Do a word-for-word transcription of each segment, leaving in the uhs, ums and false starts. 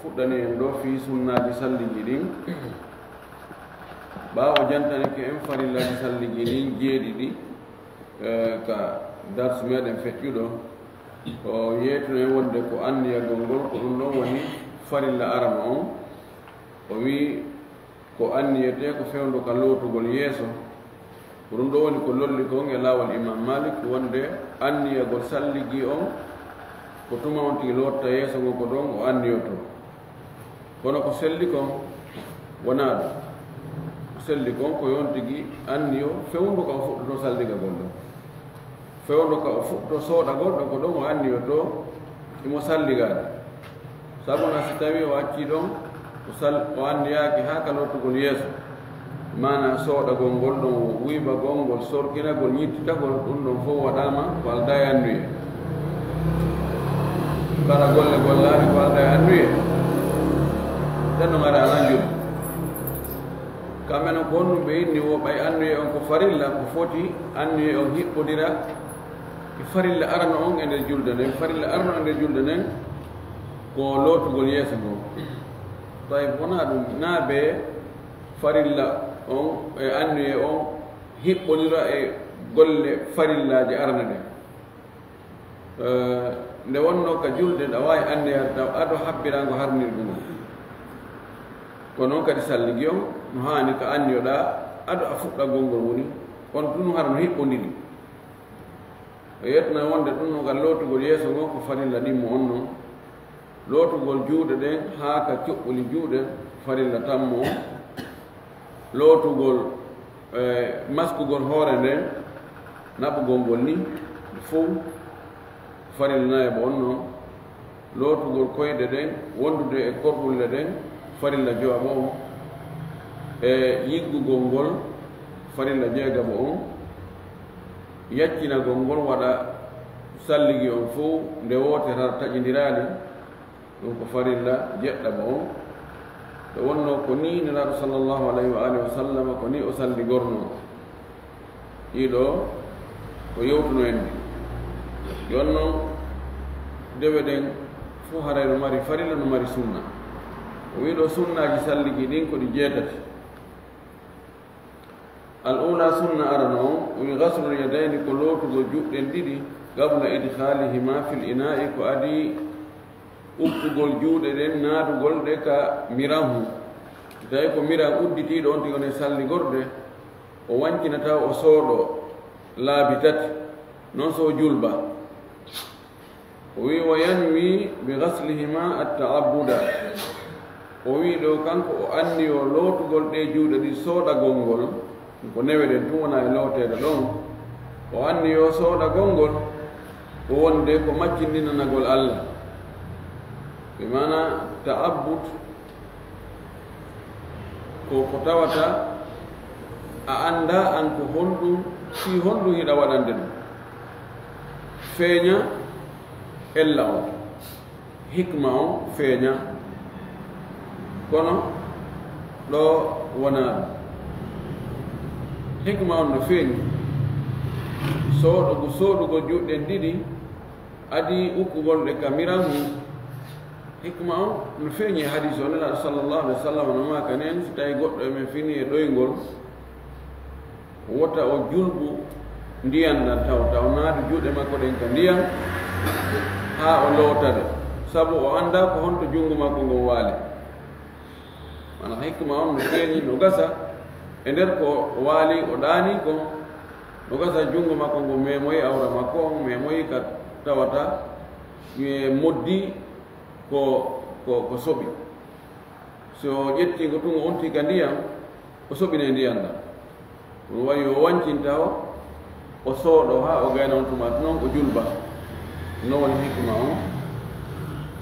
Fuɗɗani en ɗo fii sunnaaji salliji ɗin. Ɓaawo jantanike en farillaaji salliji ɗin jeeɗiɗi, eh, ka darsu meɗen feƴƴuɗo, o yeetino en wonde ko anniyagol ngol, ko ɗum ɗon woni farilla arano on. O wi'i, ko anniyetee ko fewndo ka lootugol yeeso. Ko ɗum ɗo woni ko lolli kon e laawol Imam Malik, wonde anniyagol salligi on ko tuma on tigi lootta yeeso ngon, ko ɗon o anniyoto. Kono ko selli kon wonaa ɗum. Ko selli kon ko yon tigi anniyo fewndo ka o fuɗɗoto salligagol ɗon. Fewndo ka o fuɗɗo sooɗagol ɗon, ko ɗon o anniyoto imo salligaade. Sabu na si tawii o accii ɗon, o sal-, o anniyaaki haa ka lootugol yeeso. Maanaa sooɗagol ngol ɗon, o wiibagol ngol, sorkinagol, ñittitagol, ɗum ɗon fof waɗaama ko aldaa e annuye. Kala golle gollaaɗe ko aldaa e annuye, ɗen no ngara alaa njulde. Kamɓe noon ko honɗum ɓe inni wo ɓay annuye on ko farilla, ko foti annuye on hiɓɓodira e farilla arano on e nder julde nden. Farilla arano e nder julde nden ko lootugol yeeso ngoo. Tawi wonaa ɗum, naa bee farilla on e annuye on hiɓɓodira e golle farillaaji arane ɗen. Eh, nde wonnoo ka julde, ɗa waawi anniyaade taw ado habbiraango harnirgu ngun. Ko noon kadi salligi on no haani ka anniyoɗaa ado a fuɗɗagol ngol woni, on tunu hara no hiɓɓondiri. O yetna wonde ɗum no ngal lootugol yeeso ngon ko farilla ɗimmo on non. Lootugol juuɗe ɗen haa ka cuɓɓuli juuɗe, farilla tammo on. Lootugol, eh, maskugol hoore nden, naɓugol ngol ni fow, farilla nayaɓo on non. Lootugol koyɗe ɗen, wondude e korɓulle ɗen, farilla jowaɓo on. E yiggugol ngol, farilla jeegaɓo on. Yaccinagol ngol waɗa salligi on fow nde wootere hara taƴindiraali. Ɗum ko farilla jeɗɗaɓo on. Nde wonnoo ko nii Nelaaɗo sallallahu alayhi wa alihi wa sallam, ko nii o salligornoo. Ɗii ɗoo ko yewtuno en ɗi. Jooni non, dewe ɗen fof haray no mari farilla, no mari sunna. O wii ɗoo sunnaaji salligi ɗin ko ɗi jeetati. Al ula, sunna arano on, o wi ghaslul yadayni, ko lootugol juuɗe ɗen ɗiɗi, qabla idkhalihima fil ina'i, ko adii ukkugol juuɗe ɗen, naatugol ɗe ka miran hun. Tawi ko miran udditiiɗo on tigi on e salligorde, o wancina taw o sooɗo laabi tati, non so o julba. O wi, "Wa yanwi bi ghaslihima at-ta'abbuda." O wi ɗo kanko o anniyo lootugol ɗe juuɗe ɗi sooɗagol ngol, ko newe ɗen tun wona e looteede ɗon. O anniyo sooɗagol ngol, ko wonde ko maccindinanagol Allah. Bi maana ta'abbud, ko ko tawata a anndaa an ko honɗum, fii honɗum hiɗa waɗande ɗum. Feeña ella on, hikma on feeña. Kono ɗo wonaa ɗum. Hikma on no feeñi. Sooɗugo, sooɗugol juuɗe ɗen ɗiɗi, adii ukkugol ɗe ka miran hun. Hikma on no feeñi e hadiis o, Nelaaɗo sallallahu alaihi wa sallam no maaka nen, si tawi goɗɗo e men fini e ɗoyngol, wota o julbu ndiyan ɗan taw, taw naadu juuɗe makko ɗen ka ndiyan, haa o loota ɗe, sabu o anndaa ko honto junngo makko ngon waali. Maana hikma on no feeñi, no gasa e nder ko waali, o ɗaanii kon, no gasa junngo makko ngon meemoyi awra makko on, meemoyi ka tawata e moddi ko, ko, ko soɓi. So o ƴetti ngo tun, o onti ka ndiyan, o soɓinay ndiyan ɗan. Ɗum wayi o wancinta o, o sooɗo haa o gayna on tuma non o julba. No woni hikma on.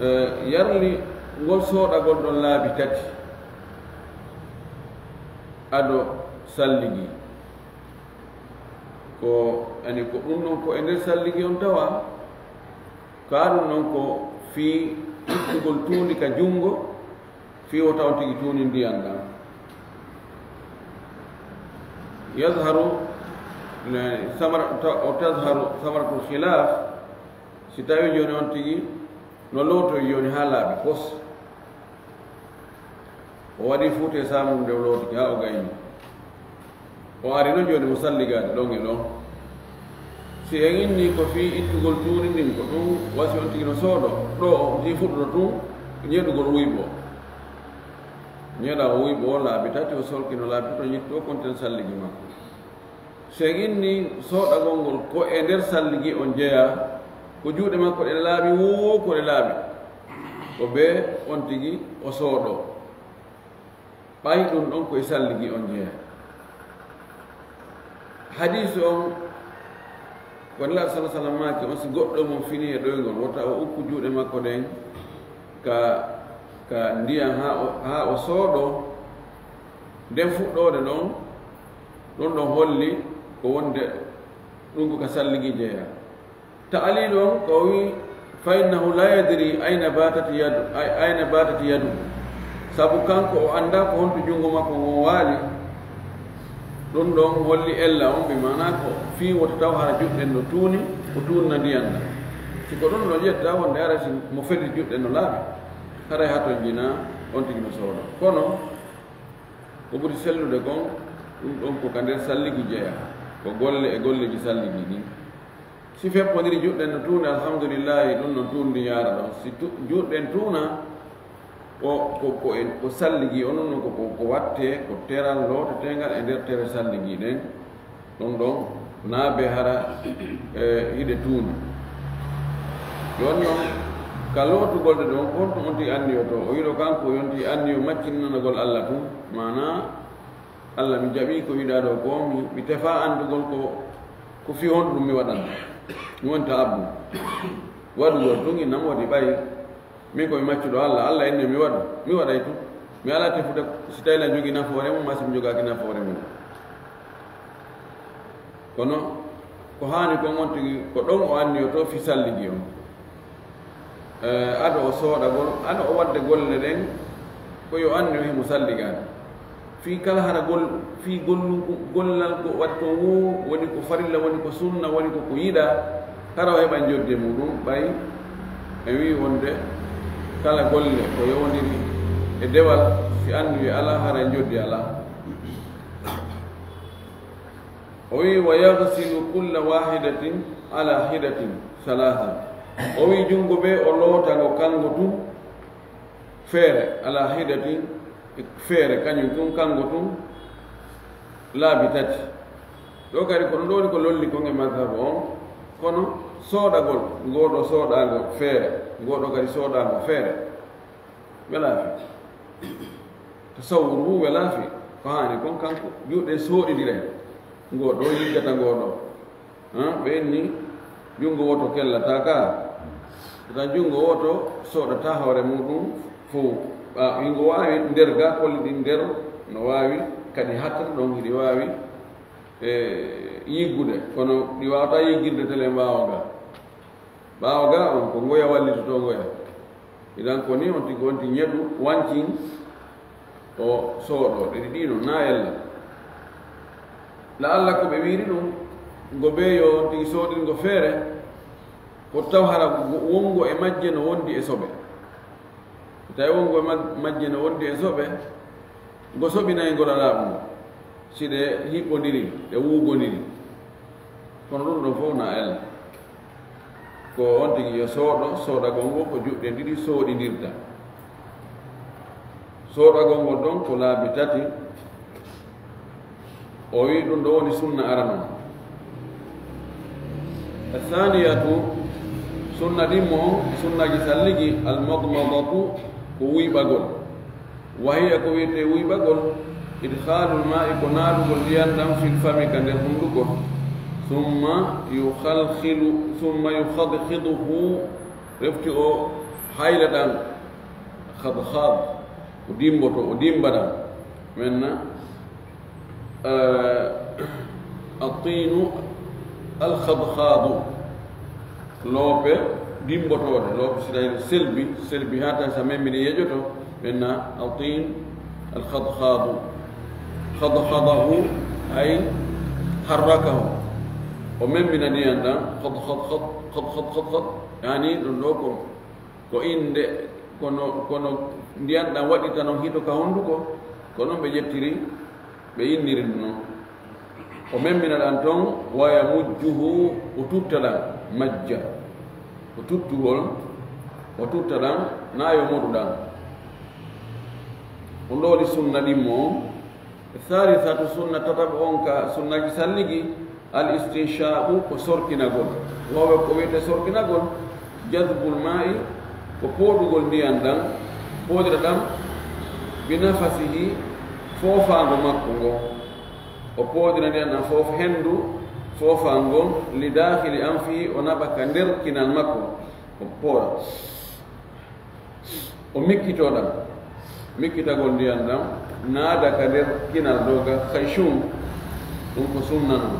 Eh, yarli ngol sooɗagol ɗon laabi tati ado salligi. Ko, ani ko ɗum non ko e nder salligi on tawa, ka ɗum non ko fii ittugol tuundi ka junngo, fii wota on tigi tuuni ndiyan ɗan. Yazharu, ne, samara-, ta-, o tazharu samaratul khilaf, si tawi jooni on tigi no lootoyi jooni haa laaɓi pos. O waɗi fuute saamum nde o lootike haa o gayni. O ari noon jooni mo salligaade ɗoon e ɗoon. Si en inni ko fii ittugol tuundi ndin, ko ɗum wasi on tigi no soodo, ɗo o fii fuɗɗoto tun, ñeɗugol wuyɓo. Ñeɗa o wuyɓo o laabi tati, o solkino laabi tati, o ñitti o konten salligi makko. Si en inni sooɗagol ngol ko e nder salligi on jeyaa, ko juuɗe makko ɗe laaɓi woo ko ɗe laaɓi, ko bee on tigi o soodo. Ɓay ɗum ɗon ko e salligi on jeyaa. Hadiisu on, ko Nelaaɗo sallallaahu alayhi wa sallam maaki on, si goɗɗo mon fini e ɗoyngol, wota o ukku juuɗe makko ɗen ka, ka ndiyan haa o, haa o soodo. Nden fuɗɗoode ɗon, ɗum ɗon holli ko wonde ɗum ko ka salligi jeyaa. Ta'liil on ko o wi'i, "Fa innahu la yadri ayna batat yadu, ay-, ayna batat yadu." Sabu kanko o anndaa ko honto junngo makko ngon waali. Ɗum ɗon holli ella on, bi maanaa ko fii wota taw hara juɗɗen no tuuni, o tuunna ndiyan ɗan. Si ko ɗum ɗon ƴetta wonde hara si mo fedi juɗɗen no laaɓi, haray hatonjinaa on tigi no soodo. Kono ko ɓuri sellude kon, ɗum ɗon ko ka nder salligi jeyaa, ko golle e golleeji salligi ɗin. Si feppondiri juɗɗen no tuuni, alhamdulillahi, ɗum no tuundi yaara ɗon. Si tu-, juɗɗen tuuna, ko, ko, ko en, ko salligi, on ɗum ko, ko, ko wattee, ko teral looteteengal e nder tere salligi ɗen. Ɗum ɗon, naa be hara, e, hiɗe tuuni. Jooni non, ka lootugol ɗe ɗon, honto on tigi anniyoto? O wi'uɗo kanko, yonti anniyo maccininanagol Alla tun, maanaa, Alla, mi jaɓii ko wiɗaa ɗoo ko, mi, mi tefaa anndugol ko, ko fii honɗum mi waɗanta. Mi wonta abdu. Waɗugol tun innan waɗi ɓay. Min ko mi maccuɗo Alla, Alla inni mi waɗu, mi waɗay tun. Mi alaa tefude si tawii lan jogii nafoore mum, maa si mi jogaaki nafoore mum. Kono ko haani kon on tigi, ko ɗon o anniyoto fii salligi on. Eh, ado o sooɗagol, ado o waɗde golle ɗen, ko yo anniyo himo salligaade. Fii kala hara gol-, fii gollu-, gollal ko waɗi toon woo, woni ko farilla, woni ko sunna, woni ko ko yiɗaa, hara o heɓa njoddi e muɗum, ɓay en wi'i wonde kala golle ko yowondiri e dewal, si anniyo alaa, hara njoddi alaa. O wi'i, "Wa yaghsilu kulla wahidatin ala hidatin salasa." O wi'i junngo bee o loota ngo kanngo tun feere, ala hidatin, feere kañum tun kanngo tun laabi tati. Ɗo kadi kono ɗo woni ko lolli kon e mazhabu on, kono sooɗagol, ngoo ɗo sooɗaango feere, ngoo ɗo kadi sooɗaango feere. Welaa fi. Tasawwuru mum welaa fi. Ko haani kon kanko, juuɗe sooɗindiray. Ngoo ɗo yiggata ngoo ɗo. Han, ɓe inni, junngo woto kellata ka. Tan junngo woto sooɗata hoore muɗum fow. Ɓa, hingo waawi nder ga, kolli ɗin nder, no waawi kadi hattata ɗon, hiɗi waawi, e, yiggude. Kono ɗi waawata yiggirde tele mbaawa ga. Ɓaawo ga on, ko ngoya wallitotoo ngoya. Idan ko ni on tigi wonti ñeɗu, wancin, o sooɗo, ɗe ɗiɗi non, na ella. La Allah ko ɓe wiiri ɗum, ngo be yo on tigi sooɗingo feere, ko taw hara wongo e majje no wondi e soɓe. Tawi wongo e mag-, majje no wondi e soɓe, ngo soɓinay ngol alaa ɗum. Si ɗe hiɓɓondiri, ɗe wuugondiri. Kono ɗum ɗon fof na ella. Ko on tigi yo sooɗo, sooɗagol ngol ko juuɗe ɗiɗi sooɗindirta. Sooɗagol ngol ɗon ko laabi tati. O wi ɗum ɗo woni sunna arano. Athaniyatu, sunna ɗimmo on, sunnaji salligi, almadmadatu, ko wuyɓagol. Wa hiya, ko wiyetee wuyɓagol, idkhaalul maa'i, ko naadugol ndiyan ɗan fil fami, ka nder hunduko. Summa yukhalkhilu, summa yukhadkhiduhu, refti o hayla ɗan, khadkhad, o dimboto, o dimba ɗan. Menna, eh, atinu alkhadkhadu, loope dimbotooɗe, loope si tawi selbi, selbi haa tan sa memmiɗi yeƴoto, menna atin alkhadkhadu. Khadkhadahu ay harrakahu. O memmina ndiyan ɗan, khad, khad, khad, khad, khad, khad, khad. Yani ɗum ɗo ko, ko innde Kono, kono ndiyan ɗan waɗirta non hito ka hunduko, ko non ɓe ƴettiri, ɓe inniri ɗum non. O memmina ɗan ton, waya mujjuhu, o tutta ɗan, majja. O tuttugol, o tutta ɗan, na yo moɗu ɗan. O ndooli sunna ɗimmo on. Salisatu, sunna tataɓo on ka sunnaji salligi, al istinshaqu, ko sorkinagol. Wawa ko wiyete sorkinagol, jadbul ma'i, ko pooɗugol ndiyan ɗan, pooɗira ɗan, bi nafasihi, foofaango makko ngo. O pooɗira ndiyan ɗan foof hendu, foofaango, li dakhili anfihi, o naɓa ka nder kinal makko, o pooɗa. O mikkitoo ɗan, mikkitagol ndiyan ɗan, naada ka nder kinal ɗoo ga kay cun, ɗum ko sunna non.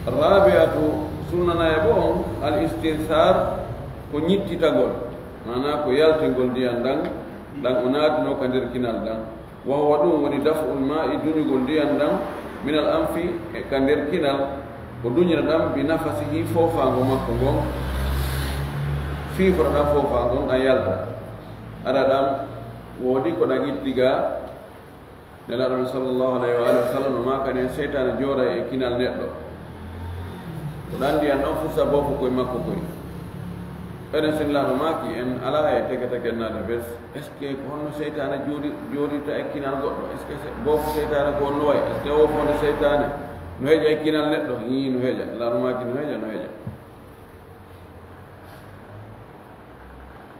Rabi'atu, sunna nayaɓo on, al istinthar, ko ñittitagol, maanaa ko yaltingol ndiyan ɗan, ɗan o naadinoo ka nder kinal ɗan. Wa huwa, ɗum woni daf'ul ma'i, duñugol ndiyan ɗan, minal anfi, e ka nder kinal, o duñira ɗan bi nafasihi, foofaango makko ngon, fiifora ɗan foofaango ngon ɗan yalta. Aɗa ɗan woodi ko ɗan itti ga, Nelaaɗo men sallallahu alayhi wa alihi wa sallam no maakani en, seytaane jooɗay e kinal neɗɗo. Ko ɗan ndiyan ɗon fursa boofo koye makko koye. Enen sen laato maaki en alaa e teke teke naade bes. Est-ce que ko honno seytaane jooɗi-, jooɗirta e kinal goɗɗo? Est-ce que se-, boofo seytaane ko honno wayi? Est-ce que o fonde seytaane no heƴa e kinal neɗɗo? Ii, no heƴa. Laato maaki no heƴa, no heƴa.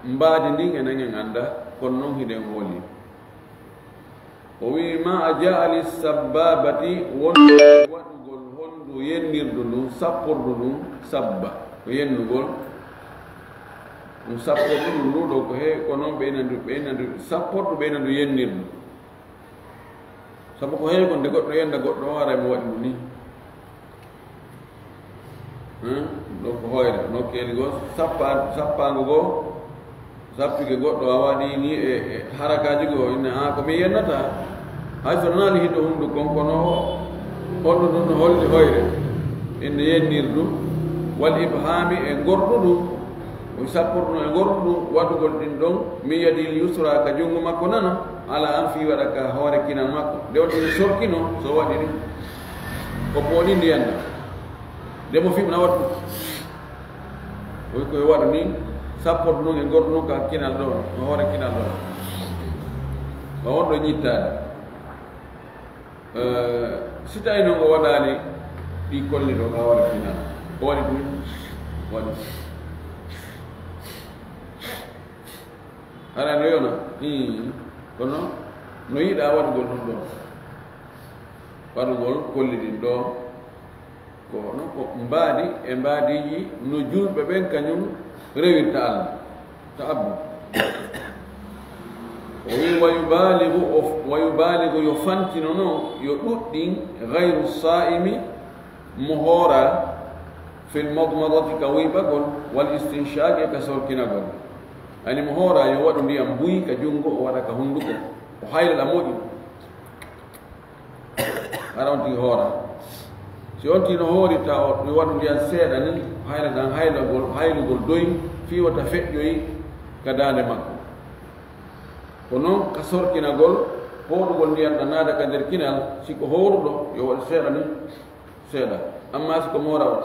Mbaadi ndin enen en annda, kono non hiɗen hooli. O wi'i, ma a ja'ali sabbabati, wonde waɗugol hondu yennirdu ndun, sappordu ndun, sabba, ko yennugol. Ɗum sappordu ndun, ndu ɗo ko he, ko non ɓeynandu, ɓeynandu, sappordu ɓeynandu yennirdu. Sabu ko heewi kon, nde goɗɗo yenda goɗɗo, o ara mo waɗi mo ni. Hein? Ɗo ko hoyre, no keeli goo, sappa-, sappaango goo, sappike goɗɗo, a waɗi ni e, e harakaaji goo, inne, "Aa, ko mi yennata." Hay so naali hito hunndu kon, kono o, holno ɗum no holli hoyre. Inne yennirdu, wal ibhaami e ngorɗudu, o sappordu e ngorɗudu, waɗugol ɗin ɗon, min yadil yusra ka junngo makko nano, ala anfi waɗa ka hoore kinal makko. Nde on ɗum sorkino, so waɗi ɗum, ko pooɗi ndiyan ɗan. Nde mo fiɓna waɗu. Ko, ko waɗu ni, sappordu non e ngordu non ka kinal ɗo, ko hoore kinal ɗo. Ko on ɗo ñittaade. Eh, si tawi non o waɗaali ɗi kolli ɗo ka hoore kinal, o waɗi ɗum, waɗi. Hara no yona, ii, kono no yiɗa waɗugol ɗum ɗo. Waɗugol kolli ɗin ɗo. Ko, no, ko mbaadi e mbaadiiji no juulɓe ɓen kañum rewirta Allah. Ta'abbud. O wi, "Wa yubaligu, o, wa yubaligu, yo fantino non, yo ɗuɗɗin, gayru saa'imi, mo hoora, fil madmadati, ka wuyɓagol, wal istinshaqi, ka sorkinagol." Ani mo hoora, yo waɗu ndiyan buy ka junngo, o waɗa ka hunnduko, o hayla ɗa moƴƴi. Hara on tigi hoora. Si on tigi no hoori taw o waɗu ndiyan seeɗa ni, hayla ɗan haylagol, haylugol doy, fii wota feƴƴoy ka daande makko. Ko non ka sorkinagol, pooɗugol ndiyan ɗan naada ka nder kinal, si ko hooruɗo, yo waɗu seeɗa ni, seeɗa. Amma si ko moora o,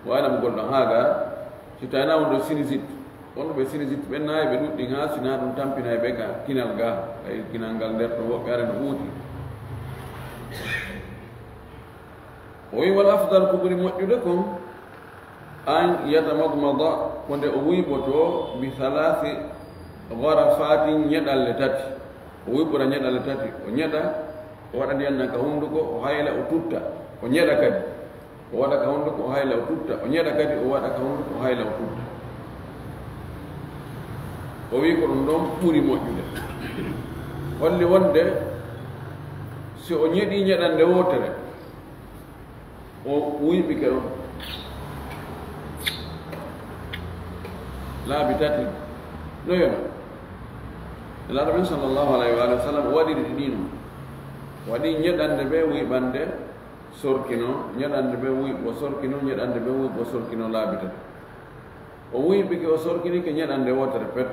Wayla mo gollon haa ga, si tawi na wonɗo sinusite, wonɓe sinusite ɓen na e ɓe ɗuɗɗi haa si na ɗum tampina e ɓe ka kinal ga, ay kinal ngal nder ɗo woɓɓe are no ɓuuti. O wi, "Wal afdal, ko ɓuri moƴƴude kon, an yatamadmada, ko nde o wuyɓoto bi thalathi gharafatin, ñeɗalle tati." O wuyɓora ñeɗalle tati, o ñeɗa, o waɗa ndiyan nan ka hunnduko, o hayla, o tutta, o ñeɗa kadi. O waɗa ka hunnduko, o hayla, o tutta, o ñeɗa kadi, o waɗa ka hunnduko, o hayla, o tutta. O wi ko ɗum ɗon ɓuri moƴƴude. Holli wonde si o ñeɗi ñeɗande wootere, o wuyɓike ɗon laabi tati, no yona. Nelaaɗo men sallallahu alayhi wa sallam o waɗiri ɗi nii non. Waɗi ñeɗande ɓe wuyɓande, sorkino, ñeɗande ɓe wuyɓo, sorkino, ñeɗande ɓe wuyɓo, sorkino laabi tati. O wuyɓike, o sorkinike ñeɗande wootere pet.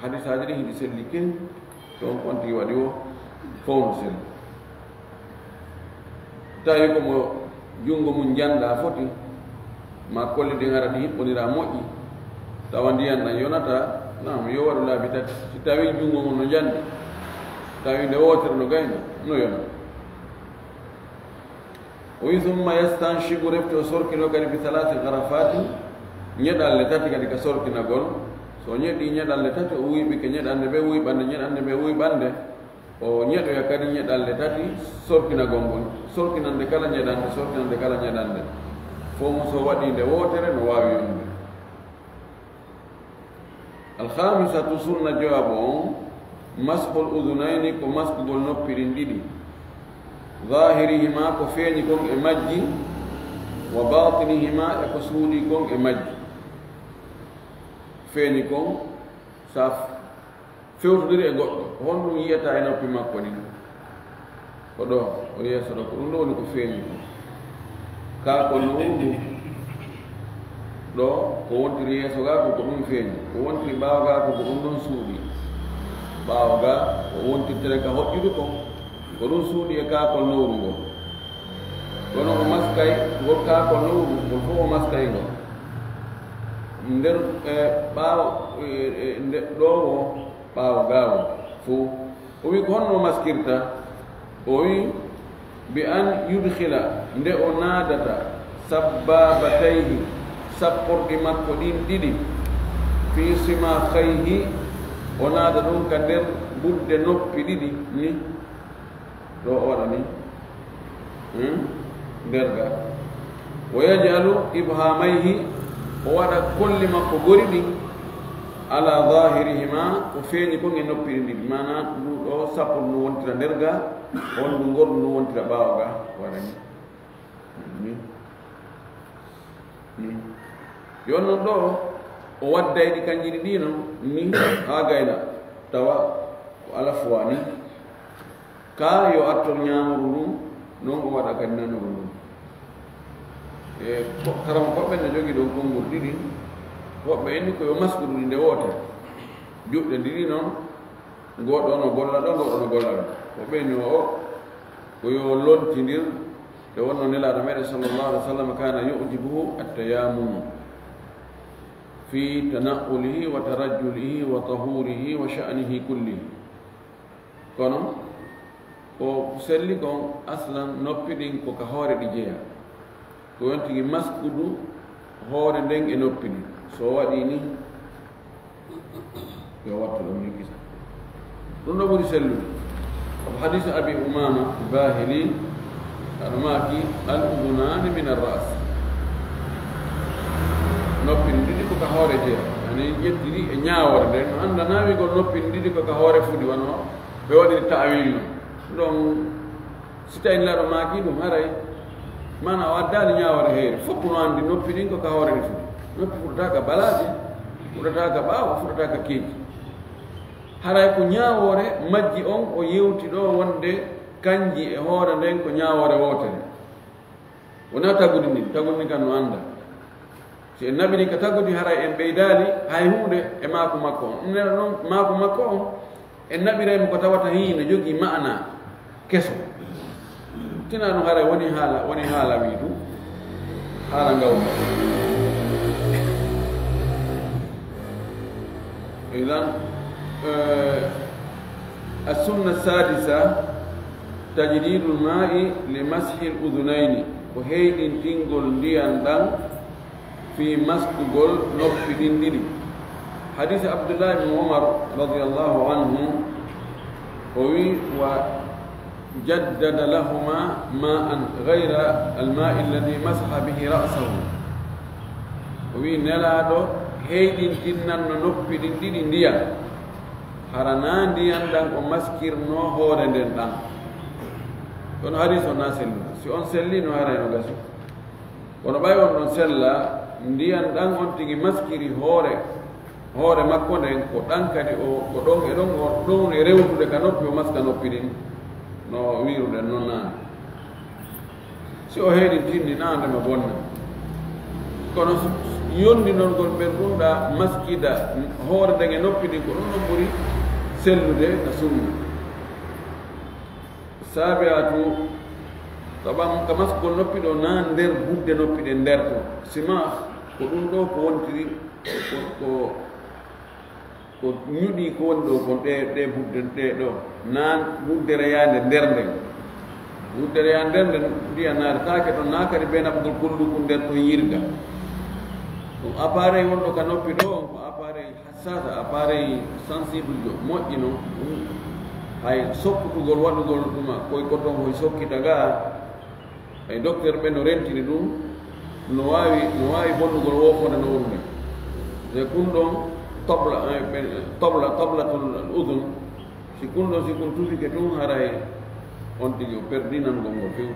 Hadisaaji ɗi hiɗi selli kew, ɗon kon tigi waɗi o fow no selli. Tawi ko mo junngo mum njannda foti, ma kolli ɗin hara ɗi hiɓɓondira moƴƴi, tawa ndiyan ɗan yonata, nam yo waɗu laabi tati. Si tawi junngo ngon no njanndi, tawi nde wootere no gayna, no yona. O wi, "Summa yastanshiqu," refti o sorkino kadi, "bi salaati garafaati," ñeɗalle tati kadi ka sorkinagol. So o ñeɗi ñeɗalle tati, o wuyɓi ke ñeɗande ɓe wuyɓande, ñeɗande ɓe wuyɓande, o ñeɗoya kadi ñeɗalle tati sorkinagol ngol. Sorkinande kala ñeɗande, sorkinande kala ñeɗande. Fow mo so waɗi nde wootere, no waawi yonde. Alkhamisatu, sunna jowaɓo on, mashul udunayni, ko maskugol noppi ɗin ɗiɗi. Zahirihima, ko feeñi kon e majji, wa batinihima, e ko suuɗi kon e majji. Feeñi kon, saf, fewtodiri e goɗɗo, ko honɗum yiyata e noppi makko ɗin? Ko ɗo, o yeeso ɗo, ko ɗum ɗo woni ko feeñi ko. Kaa ko nowru ndu. Ɗo, ko wontiri yeeso gaa ko, ko ɗum feeñi. Ko wontiri ɓaawo gaa ko, ko ɗum ɗon suuɗi. Ɓaawo gaa, ko wontirteren ka hoƴƴudu kon, ko ɗum suuɗi e kaa ko nowru ngon. Kono o maskay, ngol kaa ko nowru, ngol fow o maskay ngol. Nder, e, ɓaawo, e, e, nde, ɗo o, ɓaawo gaa o, fow. O wi, ko honno o maskirta? O wi, bi an yudkhila, nde o naadata, sabbabatayhi, sapporɗi makko ɗin ɗiɗi, fi simakhayhi, o naada ɗum ka nder budde noppi ɗiɗi ni, ɗo o waɗa ni. Hmm? Nder ga. Wa yaj'alu ibhamayhi, o waɗa kolli makko gori ɗin, ala zahirihima, ko feeñi kon e noppi ɗin ɗiɗi. Maana, ndu ɗo sappo ndu wontira nder ga, on ndu ngordu ndu wontira ɓaawo ga. Waɗa ni. Ni. Ni. Yo non ɗo, o wadday ɗi kanji ɗiɗi non, ni, haa gayna. Tawa, ko ala fuwa ni. Kaa yo artor ñaamuru ndun, non o waɗa kadi nanuru ndun. E ko-, karama koɓɓe no jogii ɗon konngol ɗiɗi, woɓɓe inni ko yo maskudu ɗi nde wootere. Juuɗe ɗiɗi non, ngoɗo no golla ɗo, ngoɗo no golla ɗo. Woɓɓe inni o, ko yo lontindir, nde wonno Nelaaɗo meɗen sallallahu alaihi wasallam kana yu'jibuhu at-tayammunu fi tana'ulihi wa tarajjulihi wa tahurihi wa sha'nihi kullihi. Kono ko selli kon, aslan noppi ɗin ko ka hoore ɗi jeyaa. Ko yon tigi maskudu hoore nden e noppi ɗin. So waɗi ni, yo wattu ɗum ni kisa. Ɗum ɗo ɓuri sellude. Ko hadiisu Abi Umaama Baahili, aɗa maaki, "Al-udhunaani min ar-ra's." Noppi ɗin ɗiɗi ko ka hoore jeyaa. Ani ƴettiri e ñaawoore nden. No anndanaa wi'gol noppi ɗin ɗiɗi ko ka hoore fuɗi wano ɓe waɗiri ta'wiil non. Ɗon si tawi Nelaaɗo maaki ɗum haray, maana o addaali ñaawoore heere. Fof no anndi noppi ɗin ko ka hoore ɗi fuɗi. Noppi fuɗata ka balaaje, fuɗata ka ɓaawo, fuɗata ka keeji. Haray ko ñaawoore majji on o yewti ɗo wonde kanji e hoore nden ko ñaawoore wootere. Wonaa tagudi ndin, tagudi ndin kan no annda. Si en naɓiri ka tagudi, haray en ɓeydaali hay huunde e maaku makko on. Ɗum nena noon maaku makko on, en naɓiray mo ko tawata hii no jogii maana keso. Tinaa ɗum haray woni haala, woni haala wii ɗum. Haala ngawta. Idan, eh, as-sunna sadisa, tajdidul ma'i li mashil udhunayni, ko heyɗintingol ndiyan ɗan fii maskugol noppi ɗin ɗiɗi. Hadiisi Abdullah ibn Umar radiyallahu anhu, o wi, "Wa jaddada lahuma ma'an ghayra al-ma'i alladhi masaha bihi ra'sahu." O wi, Nelaaɗo heyɗintinnanno noppi ɗin ɗiɗi ndiyan, hara naa ndiyan ɗan o maskirno hoore nden ɗan. Kono hadiisi on naa selluɗo. Si on selli, no haray no gasi. Kono ɓay on ɗon sella, ndiyan ɗan on tigi maskiri hoore, hoore makko nden, ko ɗan kadi o, ko ɗon e ɗon, o ɗon e rewtude ka noppi, o maska noppi ɗin, no wiiruɗen non naane. Si o heɗi tinni naande ma bonna. Kono so Yondinol ngol ɓerɗum ɗa maskida hoore nden e noppi ɗin, ko ɗum ɗon ɓuri sellude ka sunna. Saabi'atu, ka ɓam-, ka maskugol noppi ɗo, na nder budde noppi ɗen nder to. Simaah, ko ɗum ɗo ko wontiri, ko, ko, ko ñuɗi ko woni ɗo kon, ɗe, ɗe budde, ɗe ɗo. Na wuddere yaande nder nden. Wuddere yaande nder nden, ndiyam naatataake ton, na kadi bee naɓugol kulluku nder ton yirga. Ɗum appareil wonɗo ka noppi ɗo, on ko appareil hassasa, appareil sensible jo, moƴƴi non. Ɗum hay sokkutugol waɗugol ɗuma, koy ko ton hoy sokkita ga, ay docteur ɓe no rentini ɗum, no waawi, no waawi bonnugol woofonde no woni. E kun ɗon tobla, eh, ɓe, tobla, toblatul udun, si kun ɗon, si kun tufike tun, haray on tigi o perdi nanugol ngol few.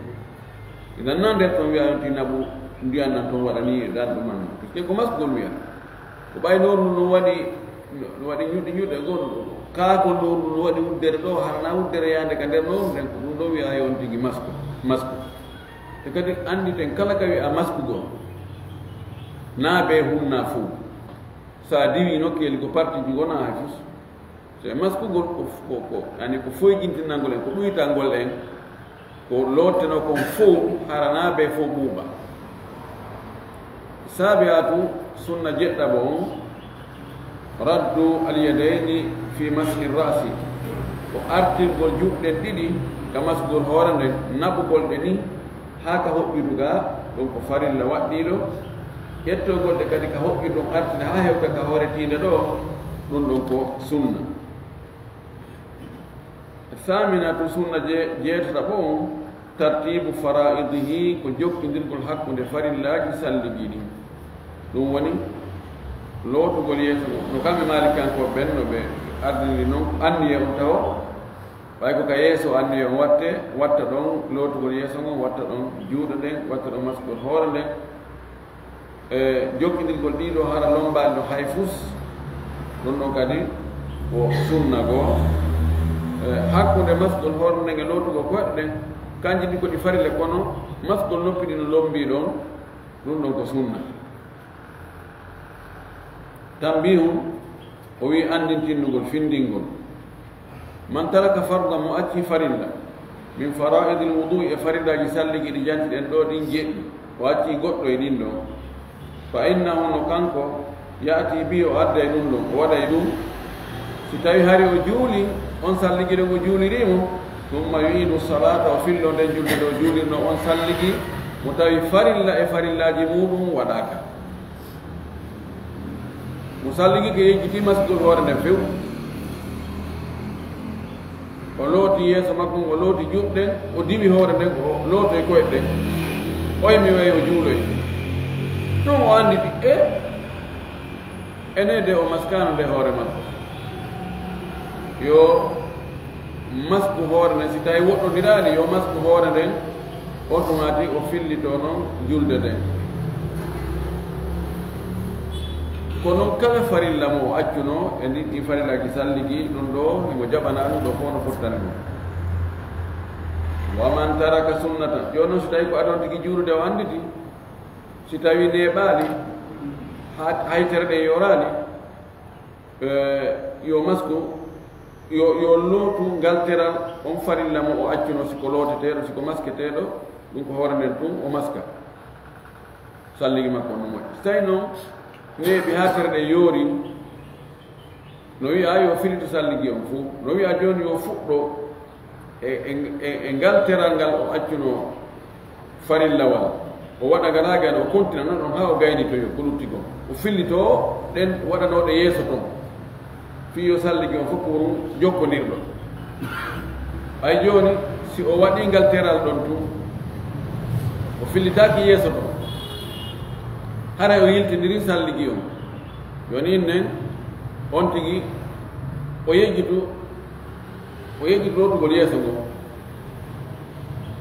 Idan nan nder ton wi'a on ti naɓu ndiyan nan ton waɗani e dan ɗum man. Parce que ko maskugol wi'a. Ko ɓay nooru no waɗi, no waɗi ñuɗi ñuɗe gol. Kaa ko nooru no waɗi wuddere ɗo, harana wuddere yaande ka nder nooru nden, ko ɗum ɗo wi'a on tigi masku, masku. E kadi annditen kala ka wi'a maskugol, na be hunna fow. Sa diwi nokkeeli ko parti jugo na hay fus. So e maskugol ko, ko, ko, yani ko foyjintinangol en, ko ɗuytangol en, ko lotteno kon fow, harana be fow ɓuuɓa. Saabi'atu, sunna jeɗɗaɓo on, raddu al-yadayni fi mashi ra'si, ko artirgol juuɗe ɗiɗi ka masgol hoore nden, naɓugol ɗe ni haa ka hoɓɓidu ga, ɗum ko farilla waɗɗiiɗo. Ƴettogol ɗe kadi ka hoɓɓidu ɗum artira haa hewta ka hoore tiinde ɗo, ɗum ɗon ko sunna. Saminatu, sunna je-, jeetataɓo on, tartibu faraidihi, ko jokkindirgol hakkunde farillaaji salligiiɗi. Ɗum woni lootugol yeeso ngon. No kamɓe Maalikankooɓe ɓen no ɓe ardiniri non, anniya on taho. Ɓay ko ka yeeso anniya on watte, watta ɗon lootugol yeeso ngon, watta ɗon juuɗe ɗen, watta ɗon masgol hoore nden. E jokkindirgol ɗiɗo hara lombaali ɗo hay fus, ɗum ɗon kadi ko sunna goo. E hakkunde masgol hoore nden e lootugol koyɗe ɗen, kanji ɗi ko ɗi farille, kono masgol noppi ɗi no lombii ɗon, ɗum ɗon ko sunna. Tanbihun, o wi'i anndintinnugol, findingol. Man taraka fardan, mo acci farilla, min faraidil wudu'i, e farillaaji salligi ɗi jantiɗen ɗo ɗin jeɗɗi, o acci goɗɗo e ɗin ɗo, fa innahu, no kanko, ya'ti bi, o adday ɗum ɗon, o waɗay ɗum. Si tawi hari o juuli, on salligi ɗon o juuliri mo, summa yu'idu salata, o fillo nden julde ɗo o juulirno on salligi, mo tawi farilla e farillaaji muuɗum waɗaaka. Mo salligi ke yejjiti masgol hoore nden few. O looti yeeso makko, o looti juuɗe ɗen, o diwi hoore nden, o lootoy koyɗe ɗen. Oy mi wayi o juuloy. Ɗum o annditi, e, ene de o maskaano nde hoore makko. Yo masku hoore nden, si tawi woɗɗondiraali, yo masku hoore nden, on tuma tigi o fillito non julde nden. Ko non kala farilla mo o accuno, e ndin ɗin farillaaji salligi, ɗum ɗo himo jaɓana ɗum ɗo fof no fottani ɗum. Wa man taraka sunnatan, jooni non si tawi ko adon tigi juulude o annditi, si tawi neeɓaali, ha-, hay tere ɗe yoraali, Eh, yo masku, yo, yo lootu ngal teral, on farilla mo o accuno, si ko looteteeɗo, si ko masketeeɗo, ɗum ko hoore nden tun, o maska. Salligi makko no moƴƴi. Si tawi noon, neeɓi haa tere ɗe yoori, no wi'a yo filitu salligi on fuu, no wi'a jooni yo fuɗɗo e, e, e, e ngal teral ngal o accuno farillawal, o waɗa ngal haa gayna, o kontina non ɗon haa o gaynitoyo ko lutti kon. O fillito ɗen waɗanooɗe yeeso ton. Fii yo salligi on fof ko ɗum jokkondirɗo. Ay jooni, si o waɗii ngal teral ɗon tun, o fillitaaki yeeso ton, haray o yiltindiri salligi on. Jooni innen, on tigi, o yejjitu, o yejjitu lootugol yeeso ngoo.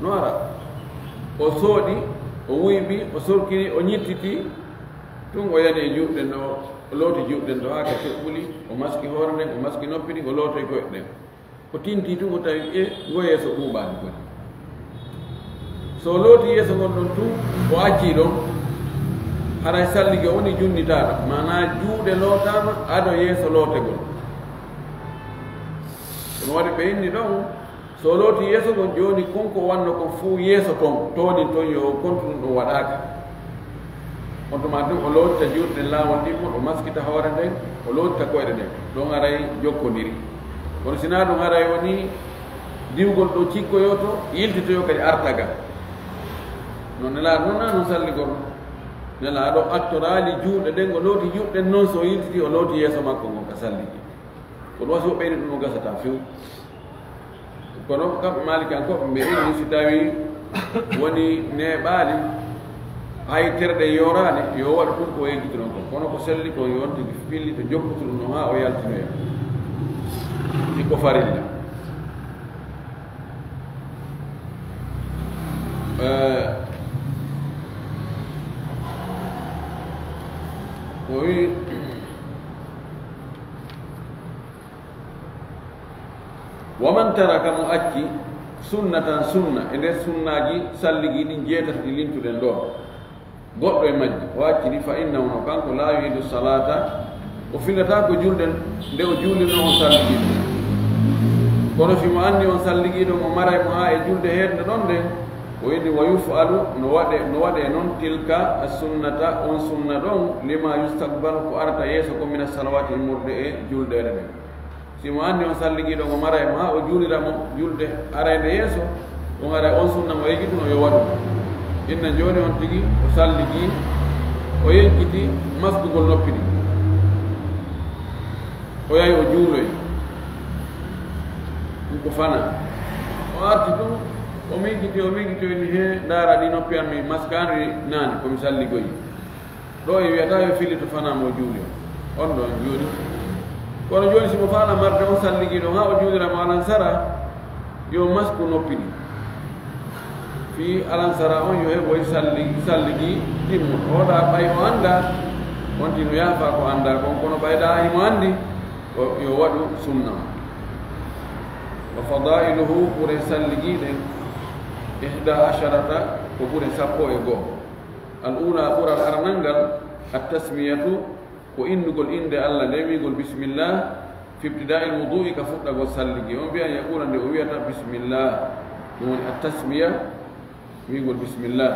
No ara, o sooɗi, o wuyɓi, o sorkiri, o ñittiti, tun o yani e juuɗe ɗen ɗo, o looti juuɗe ɗen ɗo haa ka teɓɓuli, o maski hoore nden, o maski noppi ɗin, o lootoy koyɗe ɗen. O tinti tun, o tawi e ngo yeeso ɓuuɓaani koni. So o looti yeeso ngon ɗon tun, o accii ɗon, Haray salligi o woni junnitaaɗo, maanaa juuɗe lootaama ado yeeso lootegol. Kono waɗi ɓe inni ɗon, so o looti yeeso ngon jooni, kon ko wanno kon fuu yeeso ton, toonin ton yo o kontu ɗum ɗum waɗaaka. On tuma ɗum o lootita juuɗe ɗen laawol ɗimmo, o maskita hoore nden, o lootita koyɗe ɗen. Ɗon haray jokkondiri. Kono si naa ɗum haray woni diwgol ɗo cikkoyoo to, yiltitoyoo kadi arta ga. Non Nelaaɗo non naa non salligol. Nelaaɗo attoraali juuɗe ɗen, o looti juuɗe ɗen non, so o yiltiti o looti yeeso makko ngon ka salligi. Kono wasi o ɓeyni ɗum o gasata few. Kono kamɓe Maalikankoɓe ɓe inni si tawi woni neeɓaali, hay terɗe yooraali, yo waɗu ɗum ko o yejjiti non kon. Kono ko selli kon yo on tigi fillito jokkutu ɗum non haa o yaltinoya. Si ko farilla. Eh, o wi, "Wa man taraka", mo acci, "sunnatan", sunna, e nder sunnaaji salligi ɗin jeetati ɗi lintuɗen ɗo, goɗɗo e majji, o acciri, "fa innahu", no kanko, "laa yu'iidu salaata", o fillataako julde nde o juulirno on salligiiɗo. Kono si mo anndi on salligiiɗo mo maray mo haa e julde heednde ɗon nden, o inni, "Wa yuf'alu", no waɗe, no waɗe non, "tilka as-sunnata", on sunna ɗon, "lima yustaqbalu", ko arata yeeso ko, "mina salawaati", immorde e juldeeɗe ɗen. Si mo anndi on salligiiɗo mo maray mo haa o juulira mo julde arayde yeeso, on haray on sunna mo yejjituno yo waɗu. Inna jooni on tigi o salligii, o yejjiti maskugol noppi ɗin. O yahi o juuloyi. Ɗum ko fana. O arti ɗum, o miijiti, o miijiti, o inni, "Hee, ndaara ɗi noppi an mi maskaani naane, ko mi salligoyi." Ɗo e wiyata yo fillito fana mo juuli on. On ɗon jooni. Kono jooni si mo faala marde on salligiiɗo haa o juulira mo alansara, yo masku noppi ɗin. Fii alansara on yo heɓoy salli-, salligi timmo. Oɗa ɓay o annda, on tino yaafa ko annda kon, kono ɓay ɗa himo anndi, o, yo waɗu sunna. Wa fadailuhu, ɓure salligiiɗe, ihda asharata, ko ɓure sappo e goo. Al ula, ɓural aranal ngal, at tasmiyatu, ko innugol innde Allah nden, wi'ugol bismillah, fi ibtida'il wudu'i, ka fuɗɗagol salligi. On bi an yaqula, nde o wi'ata bismillah, ɗum woni at tasmiya, wi'ugol bismillah.